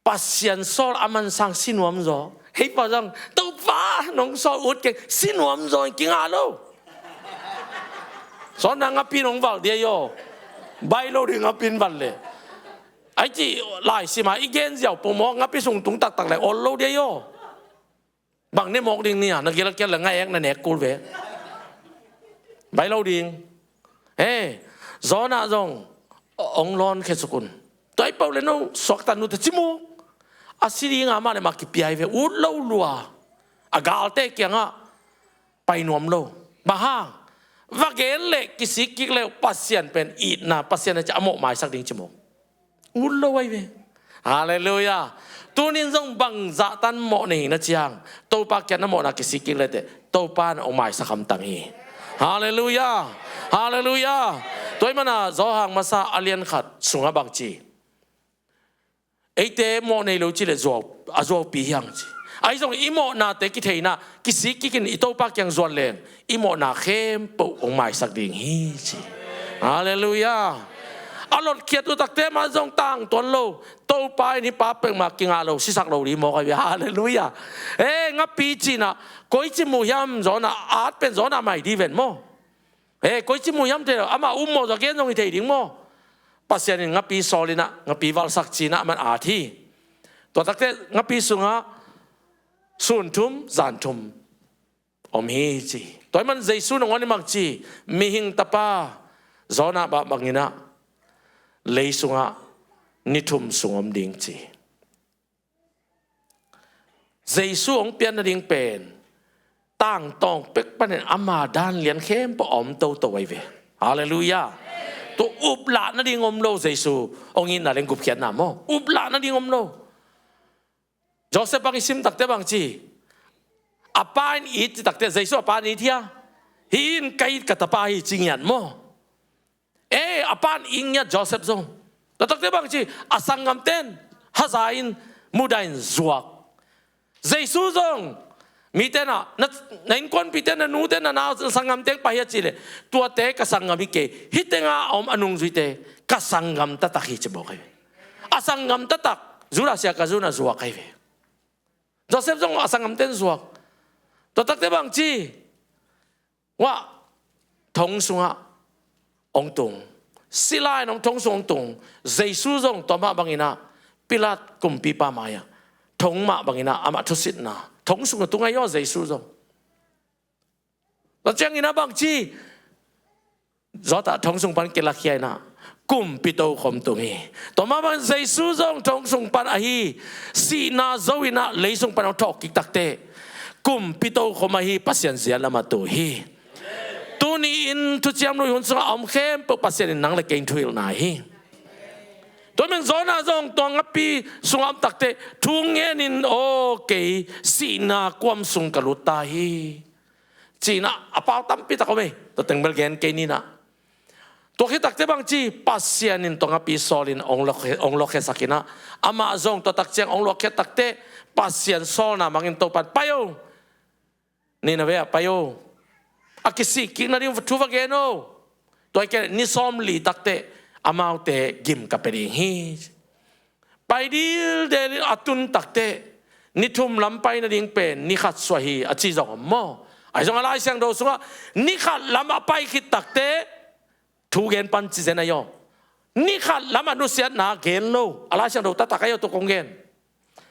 Pasian sawl a man sang si nuam zaw. Hei, pa zong, Topa nong sawl ut keng, si nuam zaw in kingah lo. Sawl na ngapi nong valh dia aw. Bai lo ding ngapi in valh leh. Ai cih lai sim a i gen ziau pumawk, ngapi sung tung taktak leh ol lo dia aw. Bang ne mawk ding nia, na gil a kial leh nga ek na nek kul ve. Bai lo ding. He, Jonah zong hong lawn khesuk un. Tua hi peuh leh no suakta nute ci mu. A si ding a mah leh mah kipia hi ve, ut lo lua. A galte kiangah pai nuam lo. Bang hang? Va gen leh kisik kik leh Pasian pen itna, Pasian a ci a mawh maisak ding ci mu. Ut lo ahi ve. Halleluiah. Tunin zong bangzah tan mawh nei na ciang, Topa kiang na mawhna kisik kik leteh Topa in hong maisak hamtang hi. Halleluiah. Halleluiah. Tua ahih manin Johan masa a lian khat sungah bang ci? Eite mawh nei lo cileh zuau, a zuaupi hi hang ci. Ahi zong i mawhnate kitheihna kisik kikin i Topa kiang zuan leng i mawhna khempeuh hong maisak ding hi ci. Halleluiah. A lotkhiat uh takte mah zong tangtuan lo. Topa in hih pa peuh mah kingah lo, sisak lo ding maw kai ve. Halleluiah. Eh, ngapi cihna koici muh hiam, zawhna at pen zawhna mai ding ven maw. Eh, koici muh hiam thei lo, amah ummawh zawh gen zong hi thei ding maw. Pasian in ngapi sawl inah, ngapi valsak ci-inah aman at hi. Tua takte ngapi sungah sun thum zan thum om hi ci. Tua ahih manin Jesu nangawn in bang ci? Mihing Tapa zawhna mah banginah lei sungah ni thum sung om ding ci. Jesu hong pian nading pen tangtawng pek panin ama dan lian khempeuh a om toto ahi ve. Halleluiah. Tua uplah nading om lo, Jesu hong itna leng gupkhiatna maw, uplah nading om lo. Joseph bang i sim takte bang ci? A pa in it ci takte Jesu a pa in it hia? Hih in ka it ka tapa hi ci ngiat maw. Eh, a pa in it ngiat Joseph zong. Tua takte bang ci? A sanggamten haza-in mudah in zuak. Jesu zong mite na, na, na innkuanpihte, na nute, na nau, na sanggamte hong pai hia cih leh, tuate ka sanggam hi kei, hih tengah a om a nungzuite ka sanggam taktak hi ci mawk ahi ve. A sanggam taktak, Judas Iskariot in a zuak ahi ve. Joseph zong a sanggamten zuak. Tua takte bang ci? Wah, thong sungah hong tung. Sila in hong thong sung hong tung. Jesu zong tua mah banginah Pilat kumpipa mai-ah thong mah banginah amah thusitna, thong sungah tung ahi aw Jesu zong. Tua cianginah bang ci? Zawtah thong sung pan kilakhia inah kumpi tokhom tung hi. Tua mah bangin Jesu zong thong sung pan ahi, sihna zo inah lei sung pan hong thawhkik takte kumpi tokhom ahi, Pasian zia lamah tu hi. Tuni-in thuciam lui hun sungah a om khempeuh Pasian in nang le kei in thuhilhna hi. Tua ahih manin Jonah zong tua ngapi sungah om takte thu ngenin, aw kei sihna kuam sung ka lut ta hi, ci-inah a pau tampi tak om ei. Tua teng bel gen kei ninah. Tua khit takte bang ci? Pasian in tua ngapi sawlin hong luakhia, hong luakhiasak inah, amah zong tua tak ciang hong luakhia takte Pasian sawlna mangin Topa in, pai o, Nineveh ah pai o, a kisik kik nading thu va gen o. Tua hi kei leh ni sawmli takte amaute gim ka pia ding hi. Pai dildel in a tun takte ni thum lam pai nading pen ni khat suah hi a ci zong om maw. Ahi zong a Lai Siangtho sungah ni khat lam a pai khit takte thu gen pan ci zen ahi aw. Ni khat lam a nusiatna gen lo a Lai Siangtho taktak ahi aw, tua kong gen.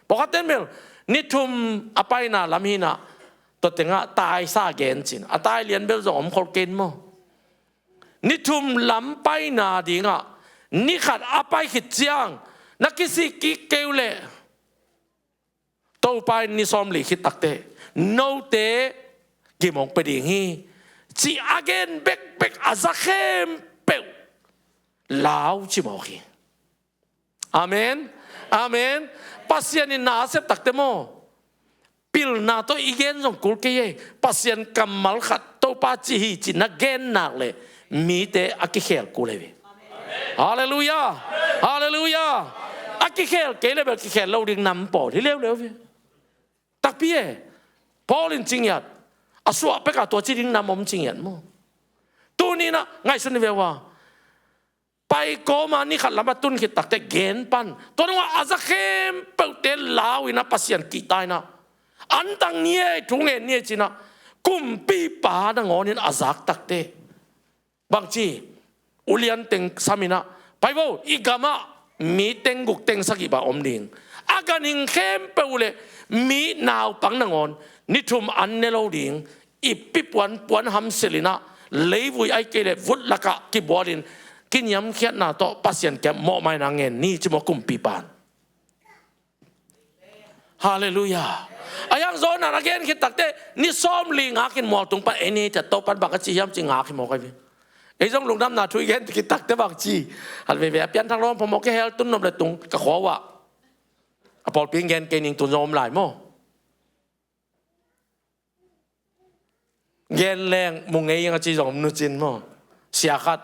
Pawlkhatte in bel ni thum a paina lam hinah tua tengah taisa gen cin, a tai lian bel zong om khol kei in maw. Ni thum lam paina dingah ni khat a pai khit ciang na kisik kik kei uh leh Topa in ni sawmli khit takte note gim hong pia ding hi, ci a gen bekbek a za khempeuh lau ci mawk hi. Amen. Amen. Pasian in na a sep takte maw, pilna tawh i gen zong kul kei e. Pasian kammal khat Topa ci hi ci na gen nak leh mite a kikhel kul e ve. Halleluiah. Halleluiah. A kikhel kei le bel kikhel lo ding nam pawl hi leuleu ve. Takpi e. Paul in ci ngiat, a suah pekah tua ci ding nam om ci ngiat maw. Tuninah ngaihsun ni ve ua. Pai kawma ni khat lam a tun khit takte gen pan, tua nungah a za khempeuhte lau inah Pasian kihta inah, antang ni ei, thu ngen ni ei cinah kumpipa nangawn in a zak takte bangci, ulian teng sam inah, pai vo, i gamah mi teng guk teng sagih bang om ding, a ganhing khempeuh uh leh mi naupang nangawn ni thum an ne lo ding, i pipuan puan hamsilh inah leivui ahi kei leh vut lakah kibualin kiniamkhiatna tawh Pasian kiang mawhmaina ngen ni ci maw kumpipa in. Halleluiah. A hiang Jonah a gen khit takte ni sawmli ngakin mual tung pan ei ni tia Topan bang ka ci hiam ci ngak hi mawk ahi ve. Ei zong lungdamna thu i gen khit takte bang ci? Hal veve a pianthak lawm phamawh kei hel tun nop le tung ka khua uh ah. A pawlpi in gen kei ning, tun zong om lai maw. Gen leng mu ngei ing a ci zong om nucin maw. Sia khat,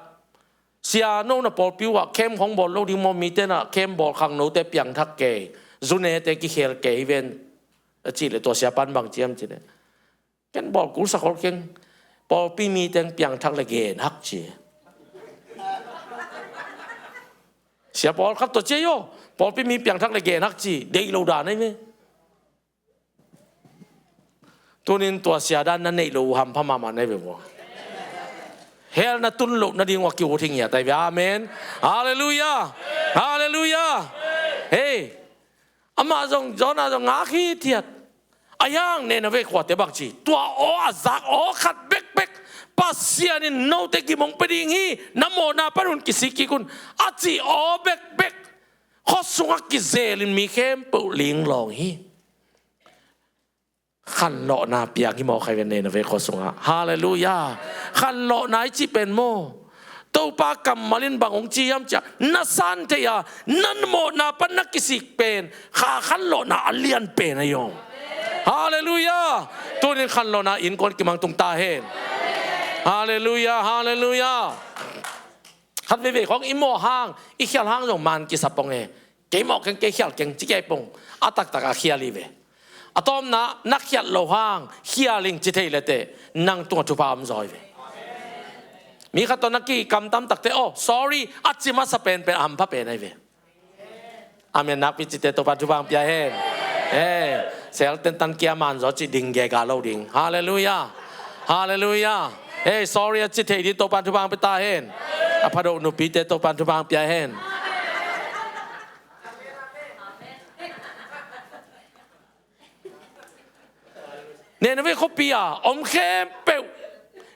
"Sia, no na pawlpi uh ah camp khong bawl lo ding maw, mite na camp bawl khang note piangthak kei, zunete kikhel kei hi ven," a cih leh tua siapan bang ci hiam cih leh, "Ken bawl kul sak khol keng, pawlpi mi teng piangthak le gen hak," ci. Sia pawlkhat tua ci aw, "Pawlpi mi piangthak le gen hak," ci, deih lo dan ahi ve. Tunin tua sia dan na neih loh uh hampha mahmah na hi ve maw. Hell na tun loh nading uh a ki-ut hi ngiat ahi ve. Amen. Halleluiah. Halleluiah. Hei, amah zong, Jonah zong ngak hithiat. Ahi hang Nineveh khuate bang ci, tua aw a zak aw khat bekbek Pasian in note gim hong pia ding hi, na mawhna pan hun kisik kik un, a cih aw bekbek khua sungah kizelin mi khempeuh linglawng hi. Khanlawhna piang hi mawk ahi ve, Nineveh khua sungah. Halleluiah. Khanlawhna i cih pen maw, Topa kammal in bang hong ci hiam cih leh, na san thei a, na mawhna pan na kisik pen kha khanlawhna a lian pen ahi hong. Halleluiah. Tunin khanlawhna innkuan kimang tung ta hen. Halleluiah. Halleluiah. Khat veivei khawng i mawh hang, i khial hang zong man kisa pong e. Kei mawh keng, kei khial keng ci kei pong. A taktak a khial hi ve. A tawpna, na khial loh hang khial ing ci thei le teh, nang tungah thupha om zaw hi ve. Mi khat tawh na kikamtam tak teh, "Oh, sorry," a ci masa penpen a hampha pen ahi ve. Amen nakpi cite Topa thupha hong pia hen. Hey, sel tentan kia man zaw cih ding gega lo ding. Halleluiah. Halleluiah. Hey, sorry a ci thei ding Topa thupha hong pia ta hen. A phadoh nupite Topa thupha hong pia hen. Nineveh khuapi a om khempeuh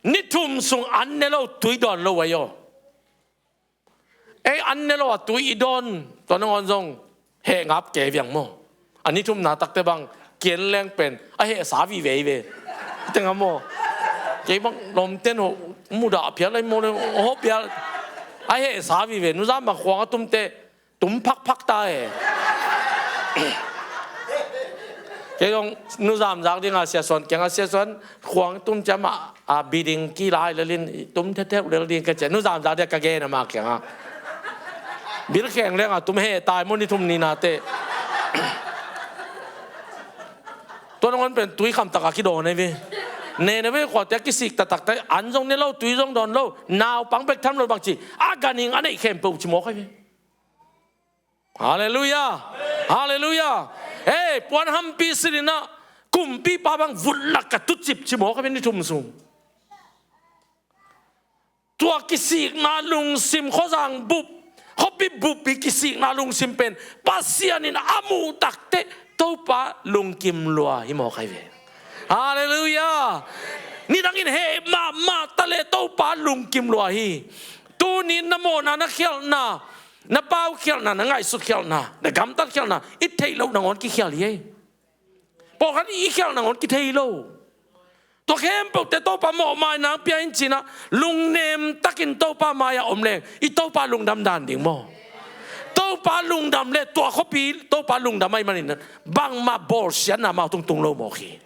ni thum sung an ne lo, tui dawn lo ahi aw. Ei, an ne lo a tui i dawn, tua nangawn zong heh ngap kei viang maw. A ni thumna takte bang kian leng pen a hehsa vive hi ve. Teng a maw. Kei bang lawmten ho mudah phial lai maw le, ho phial. A hehsa vive, nuzam bang khuang a tumte tum phakphak ta e. Kei zong nuzam zak dinga Sia Suan kiangah, Sia Suan, khuang tum ciam a, a, biding kilai lelin tum thetheu lel ding ka ci a, nuzam zak dinga ka gen a, ama kiangah. Bil kheng lenga tum heh tai maw ni thum ni nate. Tua nangawn pen tui khamtaka kidawn ahi ve. Nineveh khuate a kisik taktakte an zong ne lo, tui zong dawn lo, naupang bek tham lo bang ci, a ganhing a neih khempeuh ci mawk ahi ve. Halleluiah. Halleluiah. Hei, puan hampi silin ah kumpipa bang vut lak a tucip ci mawk ahi ve ni thum sung. Tua kisikna lungsim, khuazang bup, khuapi bup i kisikna lungsim pen Pasian in a muh takteh Topa lungkim lua hi mawk ahi ve. Halleluiah. Nidangin heh mahmah ta leh Topa lungkim lua hi. Tunin na mawhna, na khialhna, na paukhialhna, na ngaihsutkhialhna, na gamtatkhialhna i theih loh nangawn kikhial hi ei. Pawlkhat i khialh nangawn kithei lo. Tua khempeuhte Topa mawhmaina pia in cinah, lungnem takin Topa mai-ah om leng i Topa lungdam dan ding maw? Topa lungdam le tua khuapi Topa lungdam ahih manin bangmah bawlsiatna amau tungtung lo mawk hi.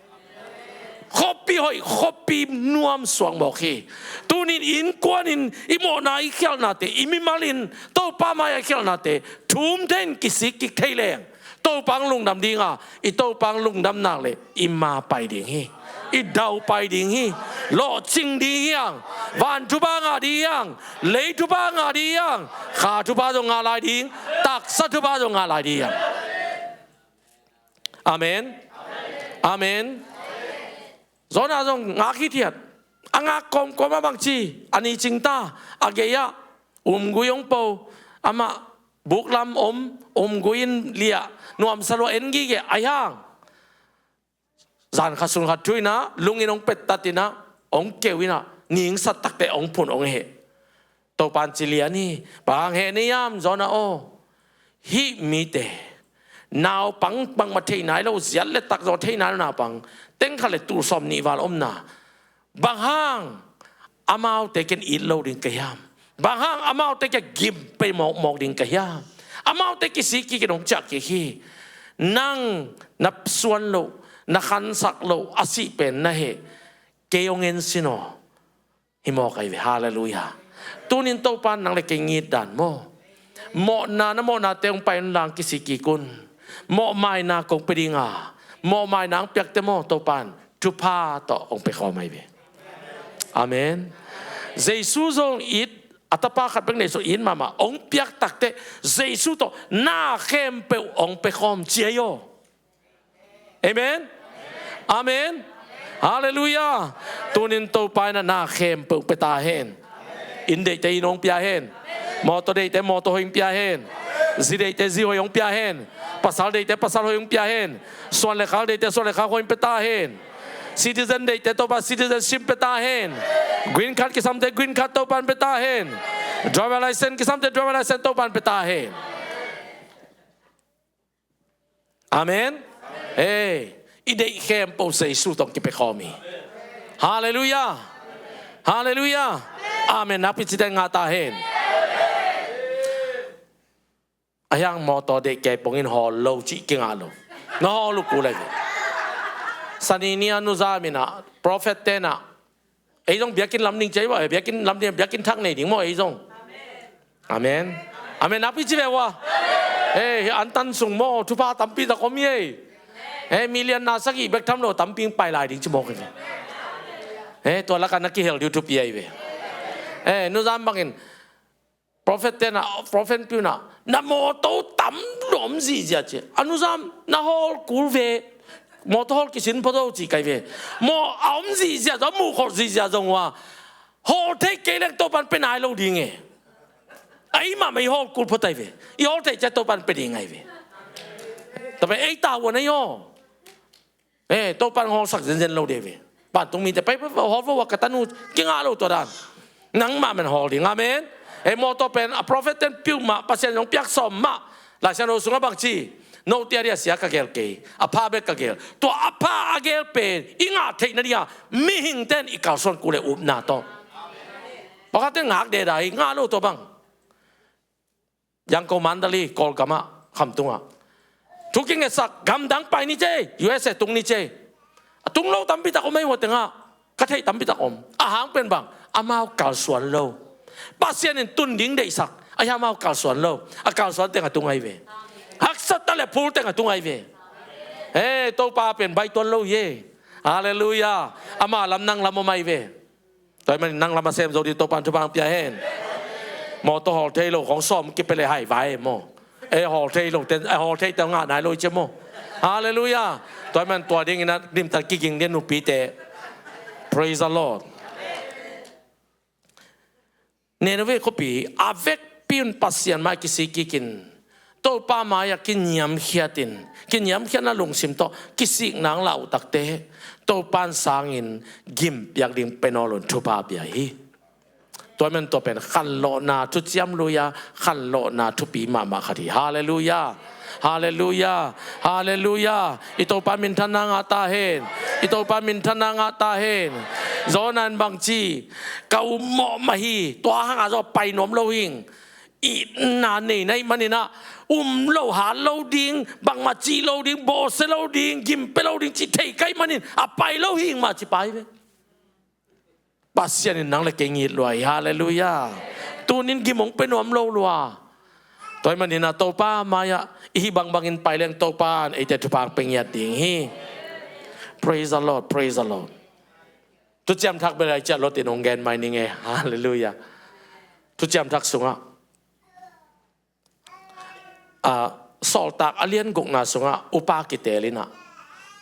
Khuapi hoih, khuapi nuam suak mawk hi. Tunin innkuanin i mawhna i khialhnate, i mimalin Topa mai-ah i khialhnate thum thei in kisik kik thei leng Topa hong lungdam dinga, i Topa hong lungdam nak leh i ma pai ding hi. I dau pai ding hi. Lawhcing ding hi hang. Van thupha ngah ding hi hang. Lei thupha ngah ding hi hang. Kha thupha zong ngah lai ding. Taksa thupha zong ngah lai ding hi hang. Amen. Amen. Jonah zong ngak hithiat. A ngak kawmkawm a bangci a ni cingta, a gei-ah umgui hong po, amah buklam om, umgui in liah, nuamsa lua, en gige, ahi hang zan khat sun khat thu inah lungin hong pettatinah, hong keu inah, ningsat takteh hong phun hong heh. Topa in ci lian hi. Bang hang heh na hiam Jonah aw? Hih mite, naupang bangmah thei nai lo, ziat le tak zong thei nai lo naupang, tengkhat le tul sawm nih val omna, bang hang amaute ken it lo ding ka hiam? Bang hang amaute ken gim pei mawkmawk ding ka hiam? Amaute kisik kik in hong ciah kik hi. Nang na suan loh, na khansak loh a sih pen na heh, kei hong en sin aw. Hi mawk ahi ve. Halleluiah. Tunin Topa in nang le kei ngit dan maw? Mawhna, na mawhnate hong pai un lang, kisik kik un. Mawhmaina kong pia ding a, mawhmaina hong piakte maw, Topa in thupha tawh hong pia khawm ahi ve. Amen. Jesu zong it, a tapa khat bek nei sawh, it mahmah hong piak takteh, Jesu tawh na khempeuh hong pia khawm ci ahi aw. Amen. Amen. Halleluiah. Tunin Topa in na khempeuh pia ta hen. Inn deihte inn hong pia hen. Mawtaw deihte mawtaw hoih hong pia hen. Zi deihte zi hoih hong pia hen. Pasal deihte pasal hoih hong pia hen. Suan le khak deihte suan le khak hoih hong pia ta hen. Citizen deihte Topa citizenship pia ta hen. Green card kisamte green card Topa in pia ta hen. Driver license kisamte driver license Topa in pia ta hen. Amen. Ei, i deih khempeuh Jesu tawh hong kipia khawm hi. Halleluiah. Halleluiah. Amen nakpi cite ngah ta hen. A hiang mawtaw deih kei pongin hawl lo cih kingah lo. Na hawl uh kul ahi ve. Sani ni a Nu Zam in a prophet ten a, ei zong biakinn lam ding ci ahi ve, biakinn lam ding, biakinn thak nei ding maw ei zong. Amen. Amen nakpi ci ve ua. Ei, antan sung maw, thupha tampi tak om hi ei. Ei, million na sagih bek tham lo, tampi pai lai ding ci mawk hi ve. Ei, tua lakah na kihel ding uh thupi ahi ve. Ei, Nu Zam bangin prophet ten a, prophet piu in a, na mawtaw tam lo om zihziah ci. A Nu Zam, na hawl kul ve. Mawtaw hawl kisin photo ci kai ve. Maw a om zihziah zong, a muh khol zihziah zong ua, hawl thei kei leng Topa in pia nai lo ding e. Ei mahmah i hawl kul phot ahi ve. I hawl thei ciang Topa in pia ding ahi ve. Tua pen ei tavuan ahi aw. Eh, Topa in hong hawlsak zenzen lo ding ve. Vantung mite pai, pai, pai, hawl vo ua, ka tanu kingah lo tua dan. Nangmah men hawl ding. Amen. Eh, mawtaw pen a prophet ten piu mah, Pasian zong piak sawm mah. Lai Siangtho sungah bang ci? Note a dia sia ka gel kei, a pha bek ka gel. Tua a pha a gel pen i ngah theih nading a mihingte in i kalsuan kul e, upna tawh. Pakhat ten ngak deda hi, ngah lo tua bang. Yangon, Mandalay, Kawlgam ah, Khamtung ah. Thu kingetsak, gamdang pai ni ci ei, U S A tung ni ci ei. A tung lo tampi tak om ei, hua teng ah. Ka theih tampi tak om. A hang pen bang, amau kalsuan lo. Pasian in tun ding deihsak, a hia amau kalsuan lo. A kalsuan teng a tung ahi ve. Haksat ta le phul teng a tung ahi ve. Hei, Topa pen baih tuan lo hi ei. Halleluiah. Ama lam nang lam om ahi ve. Tua ahih manin nang lam a sem zo ding Topa in thupha hong pia hen. Mawtaw hawl thei lo khong sawm kipia le hai vai maw. Eh, hawl thei lo ten, eh, hawl thei ten ngah nai lo i ci maw. Halleluiah. Tua ahih manin tua dingin a limtak kiging ding nupite. Praise the Lord. Nineveh khuapi a vekpi un Pasian mai kisik kikin, Topa mai-ah kiniamkhiatin, kiniamkhiatna lungsim tawh kisikna hong lauh takte, Topa in sangin gim piak ding pia nawn lo-in thupha pia hi. Tua ahih manin tua pen khanlawhna thuciam lui-a khanlawhna thupi mahmah khat hi. Halleluiah. Halleluiah. Halleluiah. I Topa minthanna ngah ta hen. I Topa minthanna ngah ta hen. Jonah in bang ci? Ka um mawh mah hi. Tua hangah zong pai nuam lo hing. Itna nei na hih manin ah, um lo, hat lo ding, bangmah cih lo ding, bawlsia lo ding, gim pia lo ding cih thei ka hih manin a pai lo hing mah ci pai ve. Pasian in nang le kei ngit lua hi. Halleluiah. Tunin gim hong pia nuam lo lua. Tua ahih manin ah Topa mai-ah i hih bangbangin pai leng Topa in eite thupha hong pia ngiat ding hi. Praise the Lord, praise the Lord. Thuciam Thak bel a i ciah lotin hong gen mai ning e. Halleluiah. Thuciam Thak sungah, ah, Sawltak a lian gukna sungah upa kitel in ah,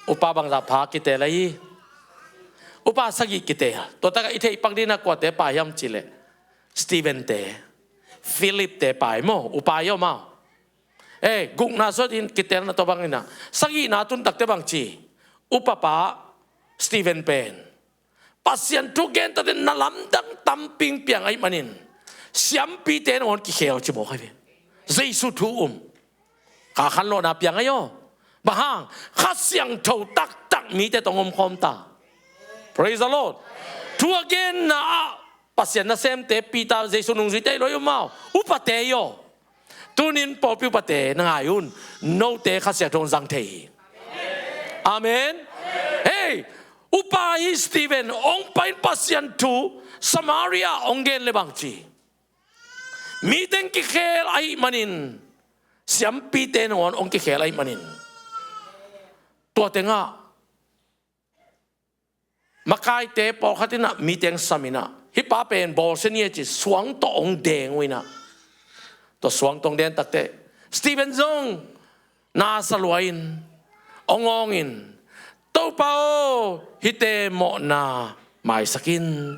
upa bangzah pha kitel ahi? Upa sagih kitel. Tua takah i theih pak ding in ah kuate pai hiam cih leh, Stephen te, Philip te pai maw, upa hi om maw. Eh, gukna sungah kitelna tua bangin ah, sagihna tun takte bang ci? Upa pa Stephen pen Pasian thu gen takte na lamdang tampi piang ahih manin, siampite nangawn kikhel ci mawk ahi ve. Jesu thu um. Kha khanlawhna piang ahi aw. Bang hang? Kha Siangtho taktak mite tawh hong omkhawm ta. Praise the Lord. Thu a genna ah Pasian nasemte, Peter, Jesu nungzuite hi lo hi om maw. Upate hi aw. Tunin pawlpi upate na ngai un, note Kha Siangtho zang thei hi. Amen. Hei, upa hi Stephen, hong pai in Pasian thu Samaria hong gen le bang ci. Miteng kikhel ahih manin, siampite nangawn hong kikhel ahih manin, tua tengah makaite pawlkhat in ah miteng sam in ah, hih pa pen bawlsia ni e ci suang tawh hong deng uh in ah, tua suang tawh hong deng takteh Stephen zong na sa lua in, hong awng in, "Topa aw, hihte mawhna maisak in,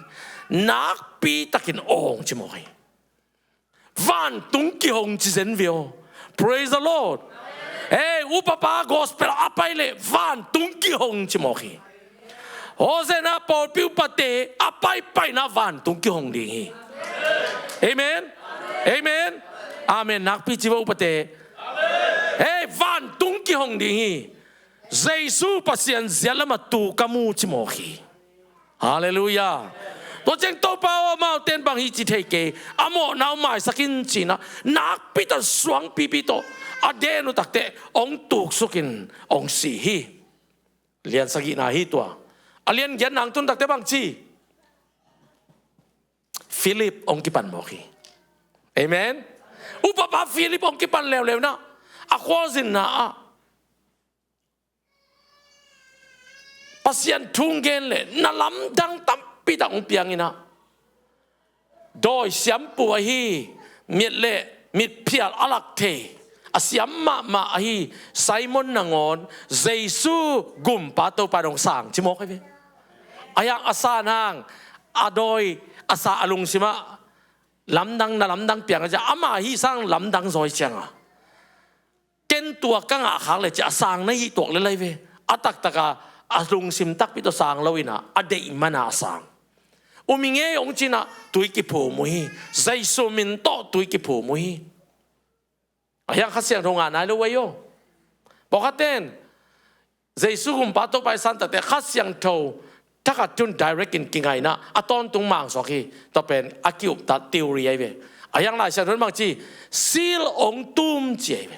nakpi takin awng," ci mawk hi. Vantung kihong ci zen ve aw. Praise the Lord. Hei, upapa gospel a pai leh vantung kihong ci mawk hi. Hosanna pawlpi upate a paipaina vantung kihong ding hi. Amen. Amen. Amen. Nakpi ci vo upate. Hei, vantung kihong ding hi. Jesu Pasian ziat lamah tu ka mu ci mawk hi. Halleluiah. Tua ciang Topa aw, amaute in bang hi ci thei kei, a mawhna uh maisak in ci-in ah, nakpi tawh suangpipi tawh a den uh takteh hong tuksuk in hong si hi. Lian sagihna hi tua. A lian giatna hong tun takteh bang ci? Philip hong kipan mawk hi. Amen. Upapa Philip hong kipan leuleu in ah, a khualzinna ah Pasian thu hong gen leh na lamdang tampi tak hong piang in ah, dawi siampu ahi, mit leh mitphial a lak thei, a siam mahmah ahi Simon nangawn Jesu gumpa Topa in hong sang ci mawk hi ve. A hiang a san hang, a dawi a sa a lungsim ah lamdang, na lamdang piang a ci a, ama hi sang lamdang zaw hi ciang a, "Ken tua ka ngah khak leh," ci a, sang na hih tuak lel lai ve. A taktak a, a lungsim takpi tawh sang lo in ah, a deih man a sang. Um hi ing ei hong ci-in ah tui kiphum uh hi. Jesu min tawh tui kiphum uh hi. A hiang Kha Siangtho ngah nai lo uh ei aw. Pawlkhat ten Jesu gumpa Topa i san takteh Kha Siangtho thakhat tun direct in kingaihna a tawntung mangsuak hi. Tua pen a ki-uptat theory ahi ve. A hiang Lai Siangtho in bang ci, seal hong tum ci ahi ve.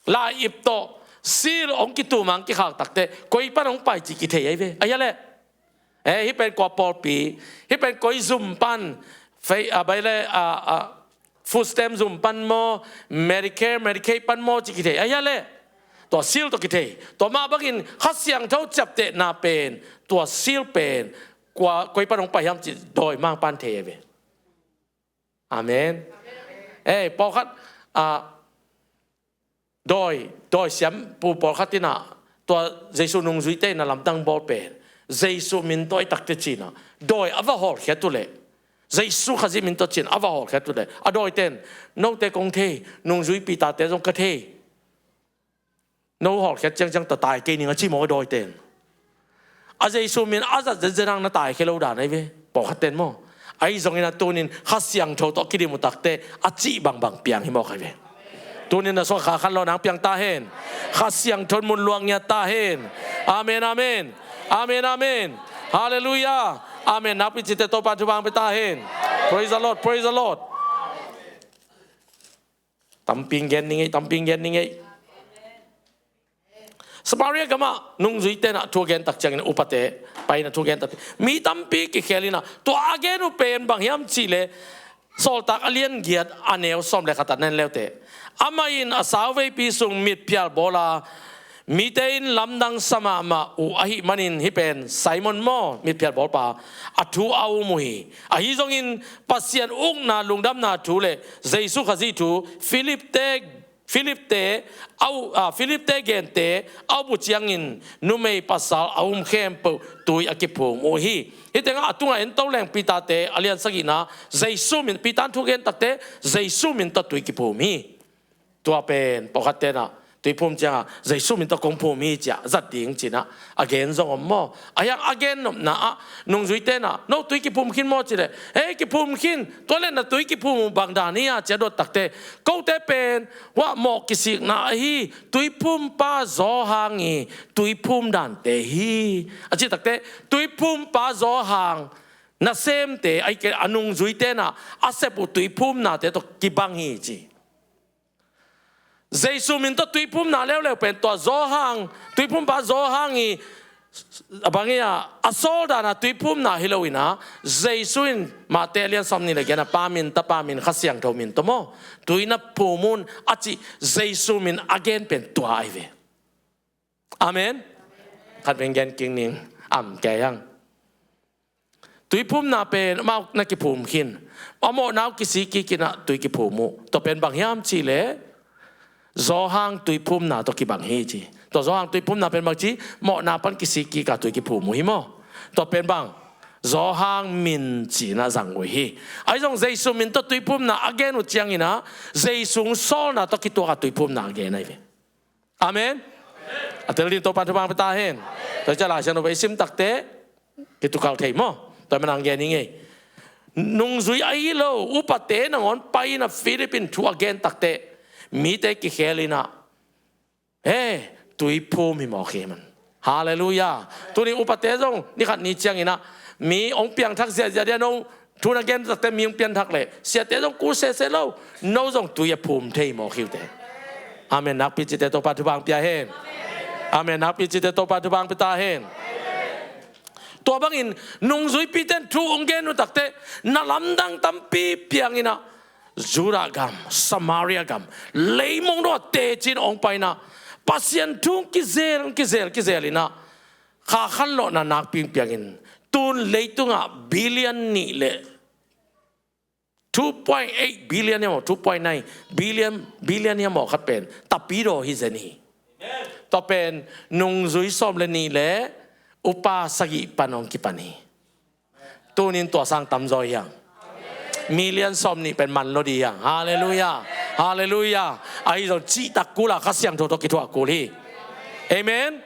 Lai-ip tawh seal hong kitum a hong kikhak takteh koi pan hong pai ci kithei ahi ve. A hia leh? Eh, hih pen kua pawlpi, hih pen koi zum pan, fei, a, bai le, a, a, food stamp zum pan maw, Medicare, Medicaid pan maw ci kithei. A hia leh? Tua seal tawh kithei. Tua mah bangin Kha Siangtho ciaptehna pen, tua seal pen kua, koi pan hong pai hiam ci dawimangpa'n thei ahi ve. Amen. Eh, pawlkhat, a, dawi, dawi siampu pawlkhat in ah, tua Jesu nungzuite in a lamdang bawl pen, Jesu min tawh i takteh ci-in ah, dawi a va hawlkhiat uh leh, Jesu Khazih min tawh ci-in a va hawlkhiat uh leh, a dawite in, "Note kong thei, nungzuipi tate zong ka thei. No hawlkhiat ciangciang tawh tai kei ning," a ci mawk a, dawite in. A Jesu min a zat zenzen hang na taikhia lo dan ahi ve, pawlkhat ten maw. Ahi zongin a tunin Kha Siangtho tawh kidim uh takteh a cih bangbang piang hi mawk ahi ve. Tunin na suak kha khan lo nang piang ta hen. Kha Siangtho in mun luang ngiat ta hen. Amen, amen. Amen, amen. Halleluiah. Amen. Nakpi cite Topa thupha hong pia ta hen. Praise the Lord, praise the Lord. Tampi gen ning ei, tampi gen ning ei. Samaria gamah nungzuite in ah thu a gen tak ciangin upate pai in ah thu a gen tak, mi tampi kikhel in ah, tua a gen uh pen bang hiam cih leh, Sawltak a lian giat a neu sawm le khat ah na en le uh teh, amah in a sauveipi sung mitphial bawl a, mite in lamdang sa mahmah uh ahih manin, hih pen Simon maw, mitphial bawlpa, a thu a um uh hi. Ahi zongin Pasian ukna lungdamna thu le Jesu Khazih thu Philipte, Philipte, a u-, a, Philipte gente a up uh ciangin numei pasal a um khempeuh tui a kiphum uh hi. Hih tengah a tungah en to leng, Peter-te a lian sagihna, Jesu min, Peter in thu gen takteh Jesu min tawh tui kiphum hi. Tua pen pawlkhat ten ah tui phum ciangah Jesu min tawh kong phum hi ci-a zat ding ci-in ah a gen zong om maw? A hiang a gen nopna ah nungzuite in ah, "No tui kiphum khin maw?" ci leh, "Hei, kiphum khin, tua leh na tui kiphum uh bang dan hi a?" ci-a dot takteh, "Kote pen hua mawh kisikna ahi, tui phumpa Johan i tui phum dante hi," a cih takteh, tui phumpa Johan nasemte, ahih kei leh a nungzuite in ah a sep uh tui phumnate tawh kibang hi ci. Jesu min tawh tuiphumna leuleu pen tua Johan, tuiphumpa Johan i a bang hi a, a sawl dan a tuiphumna hi lo in a, Jesu in Mate lian sawm nih le giat a Pa min, Tapa min, Kha Siangtho min tawh maw, tui na phum un a cih Jesu min a gen pen tua ahi ve. Amen. Khat veng gen kik ning, am kei hang. Tuiphumna pen amau na kiphum khin, a mawhna uh kisik kik in a tui kiphum uh. Tua pen bang hiam cih leh Johan tuiphumna tawh kibang hi ci. Tua Johan tuiphumna pen bang ci, mawhna pan kisik kik a tui kiphum uh hi maw. Tua pen bang Johan min ci in a zang uh hi. Ahi zong Jesu min tawh tuiphumna a gen uh ciangin a, Jesu sawlna tawh kituak a tuiphumna a gen ahi ve. Amen. A tel ding Topa thupha pia ta hen. Tua ciang Lai Siangtho pen i sim takteh kitukal thei maw. Tua manin gen ing ei. Nungzui ahi lo upate nangawn pai in a Philip in thu a gen takteh mite kikhel in a, he, tuiphum hi mawk hi man. Halleluiah. Tuni upate zong ni khat ni ciangin a, mi hong piangthak ziahziah dia, no thu na gen takteh mi hong piangthak leh siate zong kul sese lo, no zong tui a phum thei mawk hi uh teh. Amen nakpi cite Topa thupha pia hen. Amen nakpi cite Topa thupha pia ta hen. Tua bangin nungzuipite in thu hong gen uh takteh na lamdang tampi piang in a, Judah gam, Samaria gam, leimong dong a teci in hong pai in a, Pasian thu kizel, kizel, kizel in a, kha khanlawhna nakpi piangin tun leitungah billion nih le two point eight billion hiam aw, two point nine billion, billion hiam aw, khat pen tapidaw hi zen hi. Tua pen nungzui sawm le nih le upa sagih pan hong kipan hi. Tunin tua sang tamzaw hiam? Million sawm nih pen man lo dih hiam? Halleluiah. Halleluiah. Ahi zong cihtak kul a Kha Siangtho tawh kithuah kul hi. Amen.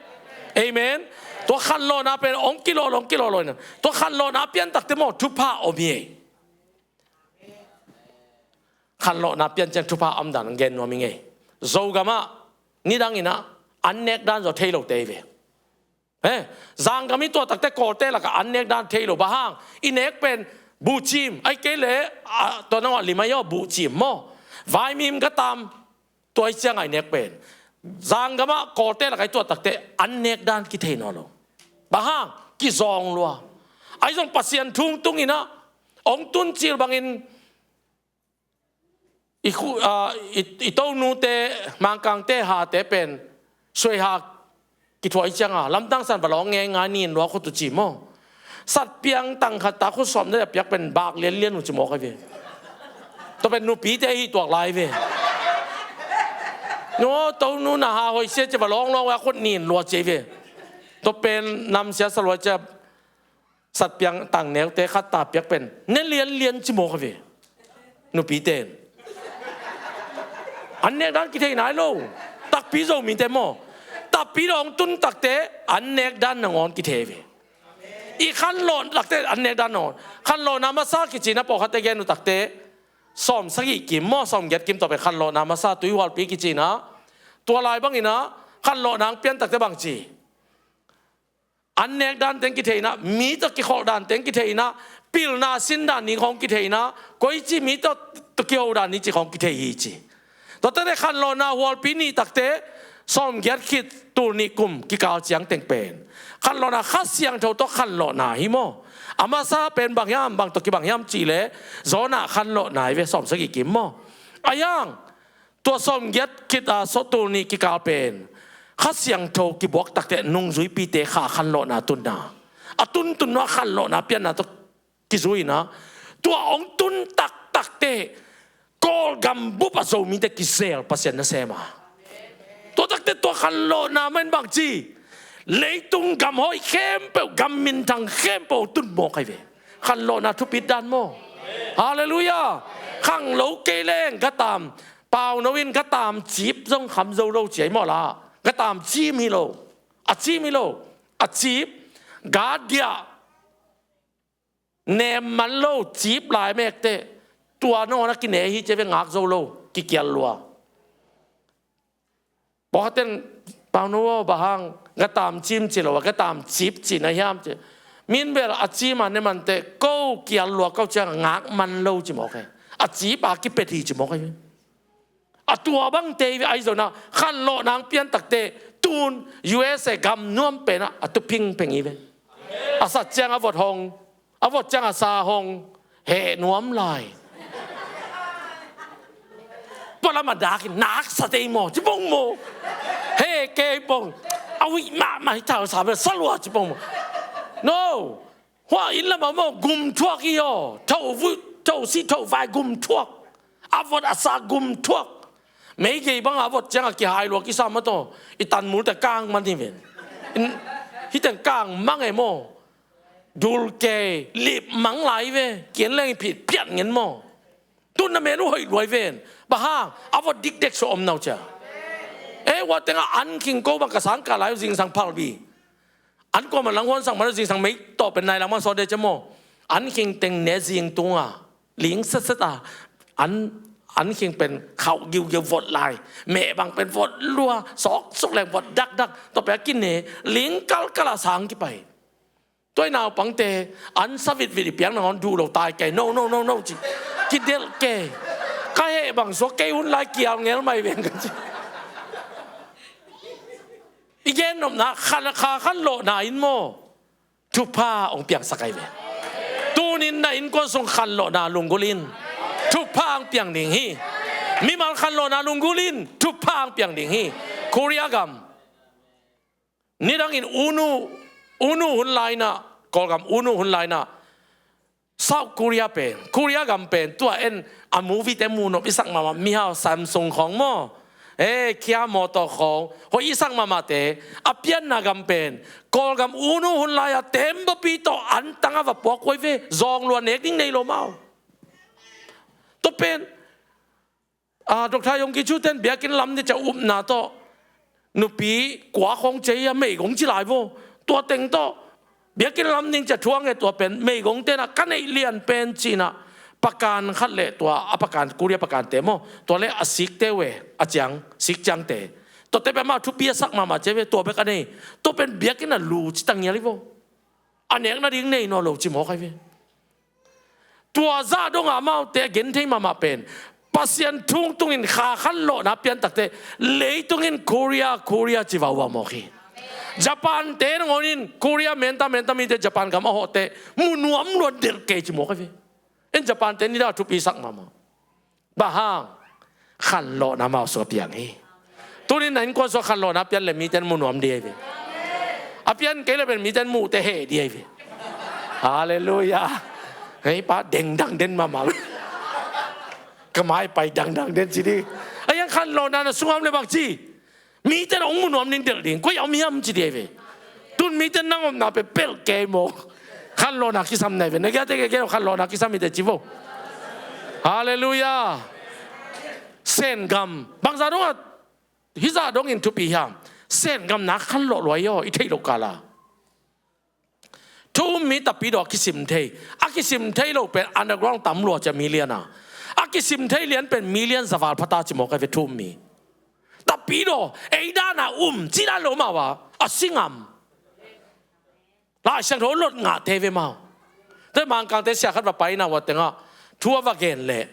Amen. Tua khanlawhna pen hong kilawh lo, hong kilawh lo in a, tua khanlawhna a pian takteh maw thupha om hi. Khanlawhna pian ciang thupha om dan gen nuam ing ei. Zogamah nidang in a, an nek dan zaw thei lote hi ve. He, zanggam i tuah takteh Kawlte lakah an nek dan thei lo. Bang hang? I nek pen buhcim, ahih kei leh, a, tua nang a lim ahi aw, buhcim maw, vaimim, gatam, tua i ciangah i nek pen. Zanggamah Kawlte lakah i tuah takteh an nek dan kithei nawn lo. Bang hang? Kizawng lua. Ahi zong Pasian thu hong tung in a, hong tun cil bangin i khu, a, i, i tonute, Mangkangte hate pen suaiha kithuah i ciangah lamdang san va lawng ngeingai, nin lua khut uh ci maw. Satpiang tang khat ta khut sawm na a piak pen bak lianlian uh ci mawk ahi ve. Tua pen nupite ahi tuak lai ve. No, tonu na ha hoih sia ci va lawng lawng a khut nin lua ci ahi ve. Tua pen namsia sa lua ci a, satpiang tang neute khat ta piak pen ne lianlian ci mawk ahi ve. Nupite in an nek dan kithei nai lo. Takpi Zomite maw, takpi dong tun takteh an nek dan nangawn kithei ve. I khanlawh takteh an nek dan nangawn. Khanlawhna masa kici in a, pawlkhatte gen uh takteh sawm sagih kim maw, sawm giat kim, tua pen khanlawhna masa, tuihualpi kici in a. Tua lai bangin a khanlawhna hong pian takteh bang ci? An nek dan teng kithei in a, mi tawh kikholh dan teng kithei in a, pilna sin dan ni khawng kithei in a, koici mi tawh, tawh kiho dan ni ci khawng kithei hi ci. Tua takteh khanlawhna hualpi nih takteh sawm giat khit tul nih kum kikal ciang teng pen khanlawhna, Kha Siangtho tawh khanlawhna hi maw. A masa pen bang hiam, bang tawh kibang hiam cih leh Jonah khanlawhna hi ve, sawm sagih kim maw. A hiang, tua sawm giat khit a, sawm tul nih kikal pen Kha Siangtho kibuak takteh nungzuipite kha khanlawhna tunna, a tuntun nuah khanlawhna pianna tawh kizui in a, tua hong tun taktakteh Kawlgam bup a Zomite kizel Pasian nasem a. Tua takteh tua khanlawhna mah in bang ci? Leitung gam hoih khempeuh, gam minthang khempeuh tun mawk ahi ve. Khanlawhna thupit dan maw. Halleluiah. Khanglo kei leng gatam, pauno in gatam cip zong kham zo lo ci ahi maw la. Gatam cim hi lo. A cim hi lo. A cip, gat diah, nem man lo, cip lai mekteh tua nangawn a kine hi ci ahi ve, ngak zo lo, kikial lua. Pawlkhat ten, pauno aw, bang hang gatam cim ci lo a gatam cip ci na hiam ci. Min bel a cim a ne manteh ko kial lua ko ciang ngak man lo ci mawk hi. A cip a kipet hi ci mawk hi. A tua bang te hi ve, ahi zongin ah khanlawhna hong pian takteh tun U S A gam nuam pen ah a tu phingpheng hi ve. A sat ciang a vot hong, a vot ciang a sa hong, heh nuam lai. Pualam a dak in nak sa tei maw, ci pong maw. Heh kei pong. A huih mahmah hi, thau sa bel sa lua ci pong maw. No. Hua inn lamah maw gum thuak hi aw. Tho vu, tho si, tho vai gum thuak. A vot a sa gum thuak. Meigei bang a vot ciang a kihai lua kisa mah tawh i tanmul te kang man hi ven. Hih teng kang mang e maw. Dul kei lip mang lai ve. Kian leng i phit piat ngen maw. Tun na mel uh hoih luai ven. Bang hang, a vot dikdek suah om nau cia. E, hua tengah an khing ko bang ka sang ka lai uh zingsang phalbi. An kuamah lang huan sang man uh zingsang mei tawh pen nai lang man sawt de cia maw. An khing teng ne zing tunga ling setset a. An, an khing pen khauh giugiu vot lai. Meh bang pen vot lua, sawksuk leng vot dakdak. Tua pen a kine, ling kalkal a sang kipai. Tua i naupangte an sa vitvit i piak nangawn duh lo tai kei. No, no, no, no, ci. Kidelh kei. Ka heh bang suak kei hun lai kial ngel mai veng ka ci. I gen nopna khan, kha khanlawhna in maw thupha hong piangsak ahi ve. Tunin na innkuan sung khanlawhna lunggulh in thupha hong piang ding hi. Mimal khanlawhna lunggulh in thupha hong piang ding hi. Korea gam. Nidangin unu, unu hun lainah, Kawlgam unu hun lainah, South Korea pen, Korea gam pen, tua en a movie te mu nop i sak mahmah, mihau Samsung khawng maw, e, Kia mawtaw khawng hoih i sak mahmahte, a pianna gam pen Kawlgam unu hun lai-a tembapi tawh antang a va puak huai ve, zawng lua nek ding nei lo mau. Tua pen, a, Doctor Yonggi Cho ten biakinn lam ni cia upna tawh nupi kua khawng cia hi a, meigong ci lai vo. Tua teng tawh biakinn lam ning cia thuang e, tua pen meigong tenah ka neih lian pen cinah pakan khat le tua a pakan, Korea pakante maw, tua le a sikte uh e, a ciang, sik ciangte. Tuate pen amau thupi a sak mahmah cia ve, tua bek a nei. Tua pen biakinn a lu ci tangial hi vo. A nek nading nei nawn lo ci mawk ahi ve. Tua zah dongah amaute a gen thei mahmah pen Pasian thu tungin kha khanlawhna pian takteh leitungin Korea, Korea ci vauvau mawk hi. Japan te nangawn in Korea menta menta mite Japan gam a hawhteh mu nuam luan delh kei ci mawk ahi ve. En Japan te nidang a thupi sak mahmah. Bang hang? Khanlawhna amau sung a piang hi. Tunin na innkuan sung a khanlawhna pian le mite in mu nuam ding ahi ve. A pian kei le pen mite in muhte heh ding ahi ve. Halleluiah. Hei pa dengdang den mahmah. Ka mai pai dangdang den ci ding. A hiang khanlawhna na sungah om le bang ci. Mite in hong mu nuam ning delh ding, koi a om hiam ci ding ahi ve. Tun mite in nang omna pen pelh kei maw. Khanlawhna kisam na hi ve, na kiate kei kei khanlawhna kisam hi te ci vo. Halleluiah. Sen gam bangzah dongah hizah dongin thupi hiam? Sen gam na khanlawh luai aw, i theih loh kala. Thu um mi tapidaw a kisim thei, a kisim thei lo pen underground tam lua cia million a, a kisim thei lian pen million za val phata ci mawk ahi ve thu um mi. Tapidaw ei dana um ci dan lo mau a, a si ngam. Lai Siangtho lot ngah te ve mau. Te Mangkangte sia khat va paina ua tengah thu a va gen leh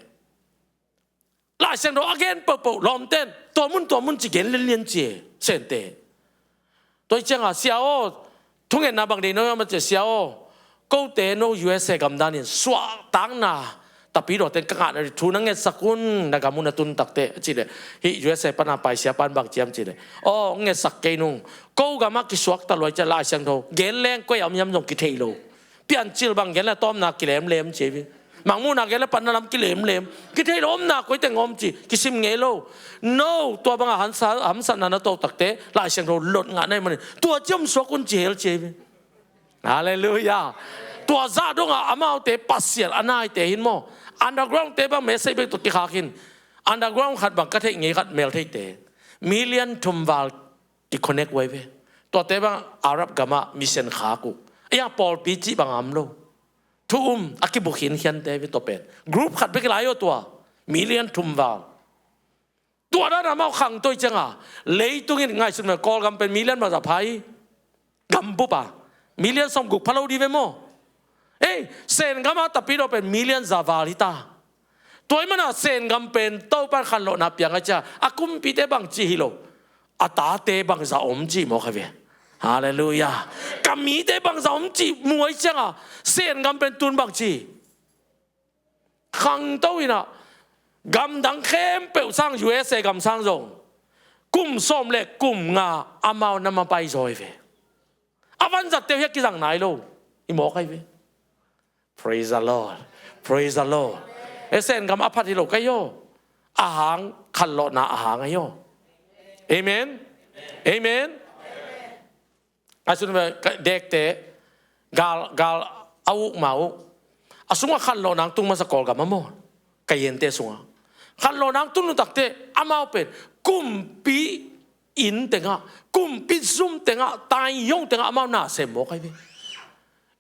Lai Siangtho a gen pohpoh lawmten tua mun tua mun ci gen lianlian ci e, Sente. Tua hi cianga sia aw, thungetna bang dei no hiam a ci a, sia aw, kote no U S A gam danin suahtakna tapidaw ten ka ngahna ding thu na ngetsak un, na gam un a tun takteh a ci leh, hih U S A pana pai sia pan bang ciam ci leh, aw, ngetsak kei nung, ko gamah kisuakta luai cia Lai Siangtho gen leng koi a om hiam zong kithei lo. Piancil bang gen le tawmna kilemlem ci hi. Mangmuhna gen le panna lam kilemlem. Kithei lo omna koi teng om ci, kisim ngei lo. No, tua banga hamsa, hamsatna na to takteh Lai Siangtho lot ngah na hi manin tua ciam suak un ci hel ci hi. Halleluiah. Tua zah dongah amaute Pasian a naite hin maw, underground te bang message bek tawh kikhak hin. Underground khat bang ka theih ngei khat mel theite million thum val kiconnect uh ahi ve. Tuate bang Arab gamah mission khak uh. Ei a pawlpi cih bang a om lo. Thu um a kibukhinkhiante ahi ve tua pen. Group khat bek hi lai aw tua. Million thum val. Tua dan amau khangto hi cianga leitung in ngaihsun ve, Kawlgam pen million bangzah pha hi. Gambup a million sawmguk pha lo ding ve maw. Ei, Sen gama tapidaw pen million za val hi ta. Tua ahih manin a Sen gam pen Topan khanlawhna piang a ciang a kumpite bangci hi lo, a tate bangzah om ci mawk hi ve. Halleluiah. Ka mite bangzah om ci muh ahih ciangin a Sen gam pen tun bangci, khangto in a, gamdang khempeuh sang, U S A gam sang zong kum sawm le kum nga amau na mapai zaw hi ve. A vanzatte uh hiah kizang nai lo hi mawk hi ve. Praise the Lord. Praise the Lord. Sen gam a phat hi lo kei aw. A hang, khanlawhna a hang ahi aw. Amen. Amen. A sung dekte gal, gal a uk ma uh. A sungah khanlawhna tung masa Kawlgam a maw. Kayente sungah khanlawhna tung lungtakte amau pen kumpi inn tengah, kumpi zum tengah, taiyong tengah amau na sem mawk hi ve.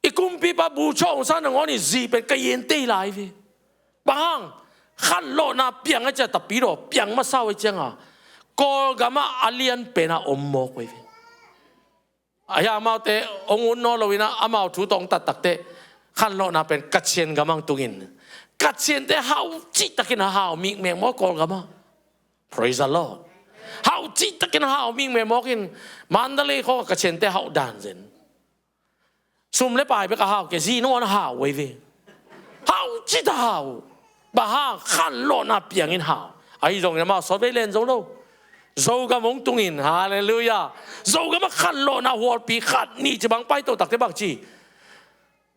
I kumpipa Bogyoke Aung San nangawn i zi pen Kayente hi lai ve. Bang hang? Khanlawhna piang a ciang, tapidaw piang masa uh a ciangin a Kawlgam ah a lian pen a om mawk uh hi ve. Ahi a amaute hong ut nawn lo in a, amau thu tawh hong tat takteh khanlawhna pen Kachin gam ah hong tung in, Kachinte hau cihtakin a hau mikmek mawk Kawlgam ah. Praise the Lord. Hau cihtakin a hau mikmek mawk in, Mandalay khawng ah Kachinte hau dan zen. Sum le pai bek a hau kei, zi nangawn a hau uh hi ve. Hau cihtak hau. Bang hang? Khanlawhna piang in hau. Ahi zongin amau sawtvei len zo lo. Zogam hong tung in, halleluiah. Zogam ah khanlawhna hualpi khat nih ci bang paito takteh bangci?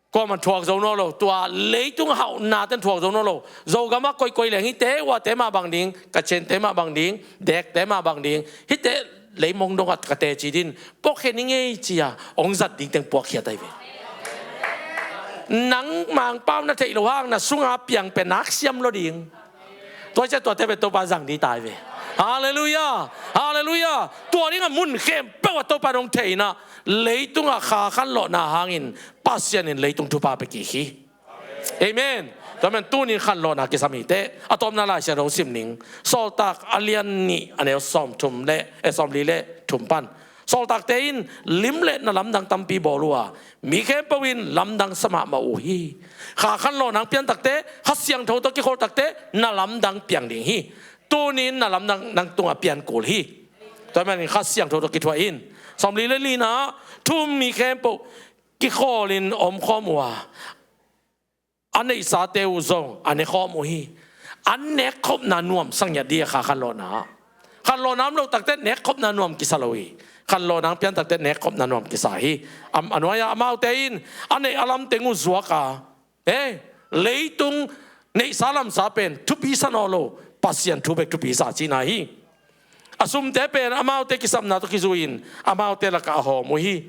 Kuaman thuak zo nawn lo. Tua leitung hauhnate in thuak zo nawn lo. Zogam ah koikoi leng hihte, Uate mah bang ding, Kachinte mah bang ding, Dekte mah bang ding, hihte leimong dongah ka teci ding, puakkhe ni ngei ci-a hong zat ding teng puakkhiat ahi ve. Nang Mangpau na theih loh hang na sunga piang pen nak siam lo ding. Tua ciang tuate pen Topa zang ding ta hi ve. Halleluiah. Halleluiah. Tua dingah mun khempeuh ah Topa in hong thei in a, leitungah kha khanlawhna hangin Pasian in leitung thupha pia kik hi. Amen. Tua man tunin khanlawhna kisam hi teh. A tawpna Lai Siangtho sim ning. Sawltak a lian nih a neu sawmthum le, eh, sawmli le thum pan. Sawltakte in lim le na lamdang tampi bawl uh a, mi khempeuh in lamdang sa mahmah uh hi. Kha khanlawhna pian takteh, Kha Siangtho tawh kikhol takteh na lamdang piang ding hi. Tunin na lamdang nang tungah pian kul hi. Tua manin Kha Siangtho tawh kithuah in. Sawmli le lina, thu um mi khempeuh kikhawlin omkhawm uh a, a neihsate uh zong a nekhawm uh hi. An nekkhopna nuamsa ngiat ding a, kha khanlawhna. Khanlawhna om lo takteh nekkhopna nuam kisa lo hi. Khanlawhna pian takteh nekkhopna nuam kisa hi. Am, a nuai-ah amaute in a neih a lamteng uh zuak a, eh, leitung neihsa lamsa pen thupi sa nawn lo, Pasian thu bek thupi sa cihna hi. A sumte pen amaute kisapna tawh kizui-in amaute lakah a hawm uh hi.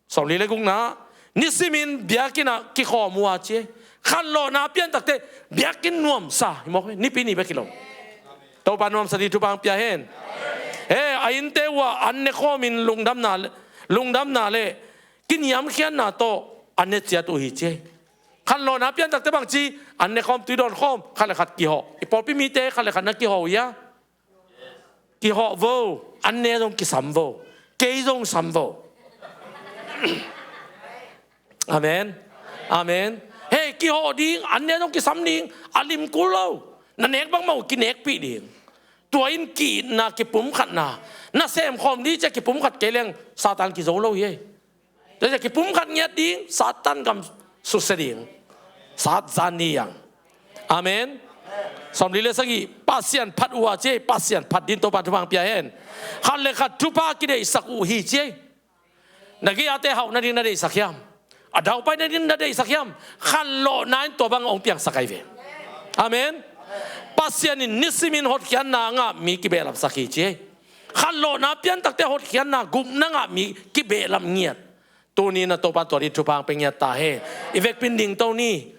Sawmli le gukna, nisimin biakinn ah kikhawm uh a ci. Khanlawhna pian takteh biakinn nuamsa hi mawk hi, nipi ni bek hi lo. Topa nuamsa ding thupha hong pia hen. He, a innte uh ah an nekhawmin lungdamna le, lungdamna le kiniamkhiatna tawh an ne ciat uh hi ci. Khanlawhna pian takteh bangci? An nekhawm, tui dawnkhawm, khat le khat kihawh. I pawlpi mite khat le khat na kihawh uh hia? Kihawh vo. An ne zong kisam vo. Kei zong sam vo. Amen. Amen. Hei, kihawh ding, an ne zong kisam ding, a lim kul lo. Na nek bangmah uh kinekpih ding. Tua in ki-itna, kipumkhatna, na semkhawm ding ci-a kipumkhat kei leng Satan kizo lo hi. Tua ciang kipumkhat ngiat ding, Satan gam susia ding. Sat zan ni yang. Amen. Sawmli le sagih, Pasian phat uh a ci, Pasian phat ding Topa thupha hong pia hen. Khat le khat thupha kideihsak uh hi ci. Na gei-ate hauh nading na deihsak hiam? A daupai nading na deihsak hiam? Khanlawhna in tua bang hong piangsak ahi ve. Amen. Pasian in nisimin hotkhiatna a ngah mi kibehlapsak hi ci. Khanlawhna pian takteh hotkhiatna, gupna ngah mi kibehlap ngiat. Tuni-in a Topa tua ding thupha hong pia ngiat ta hen. I vekpi-in dingto ni.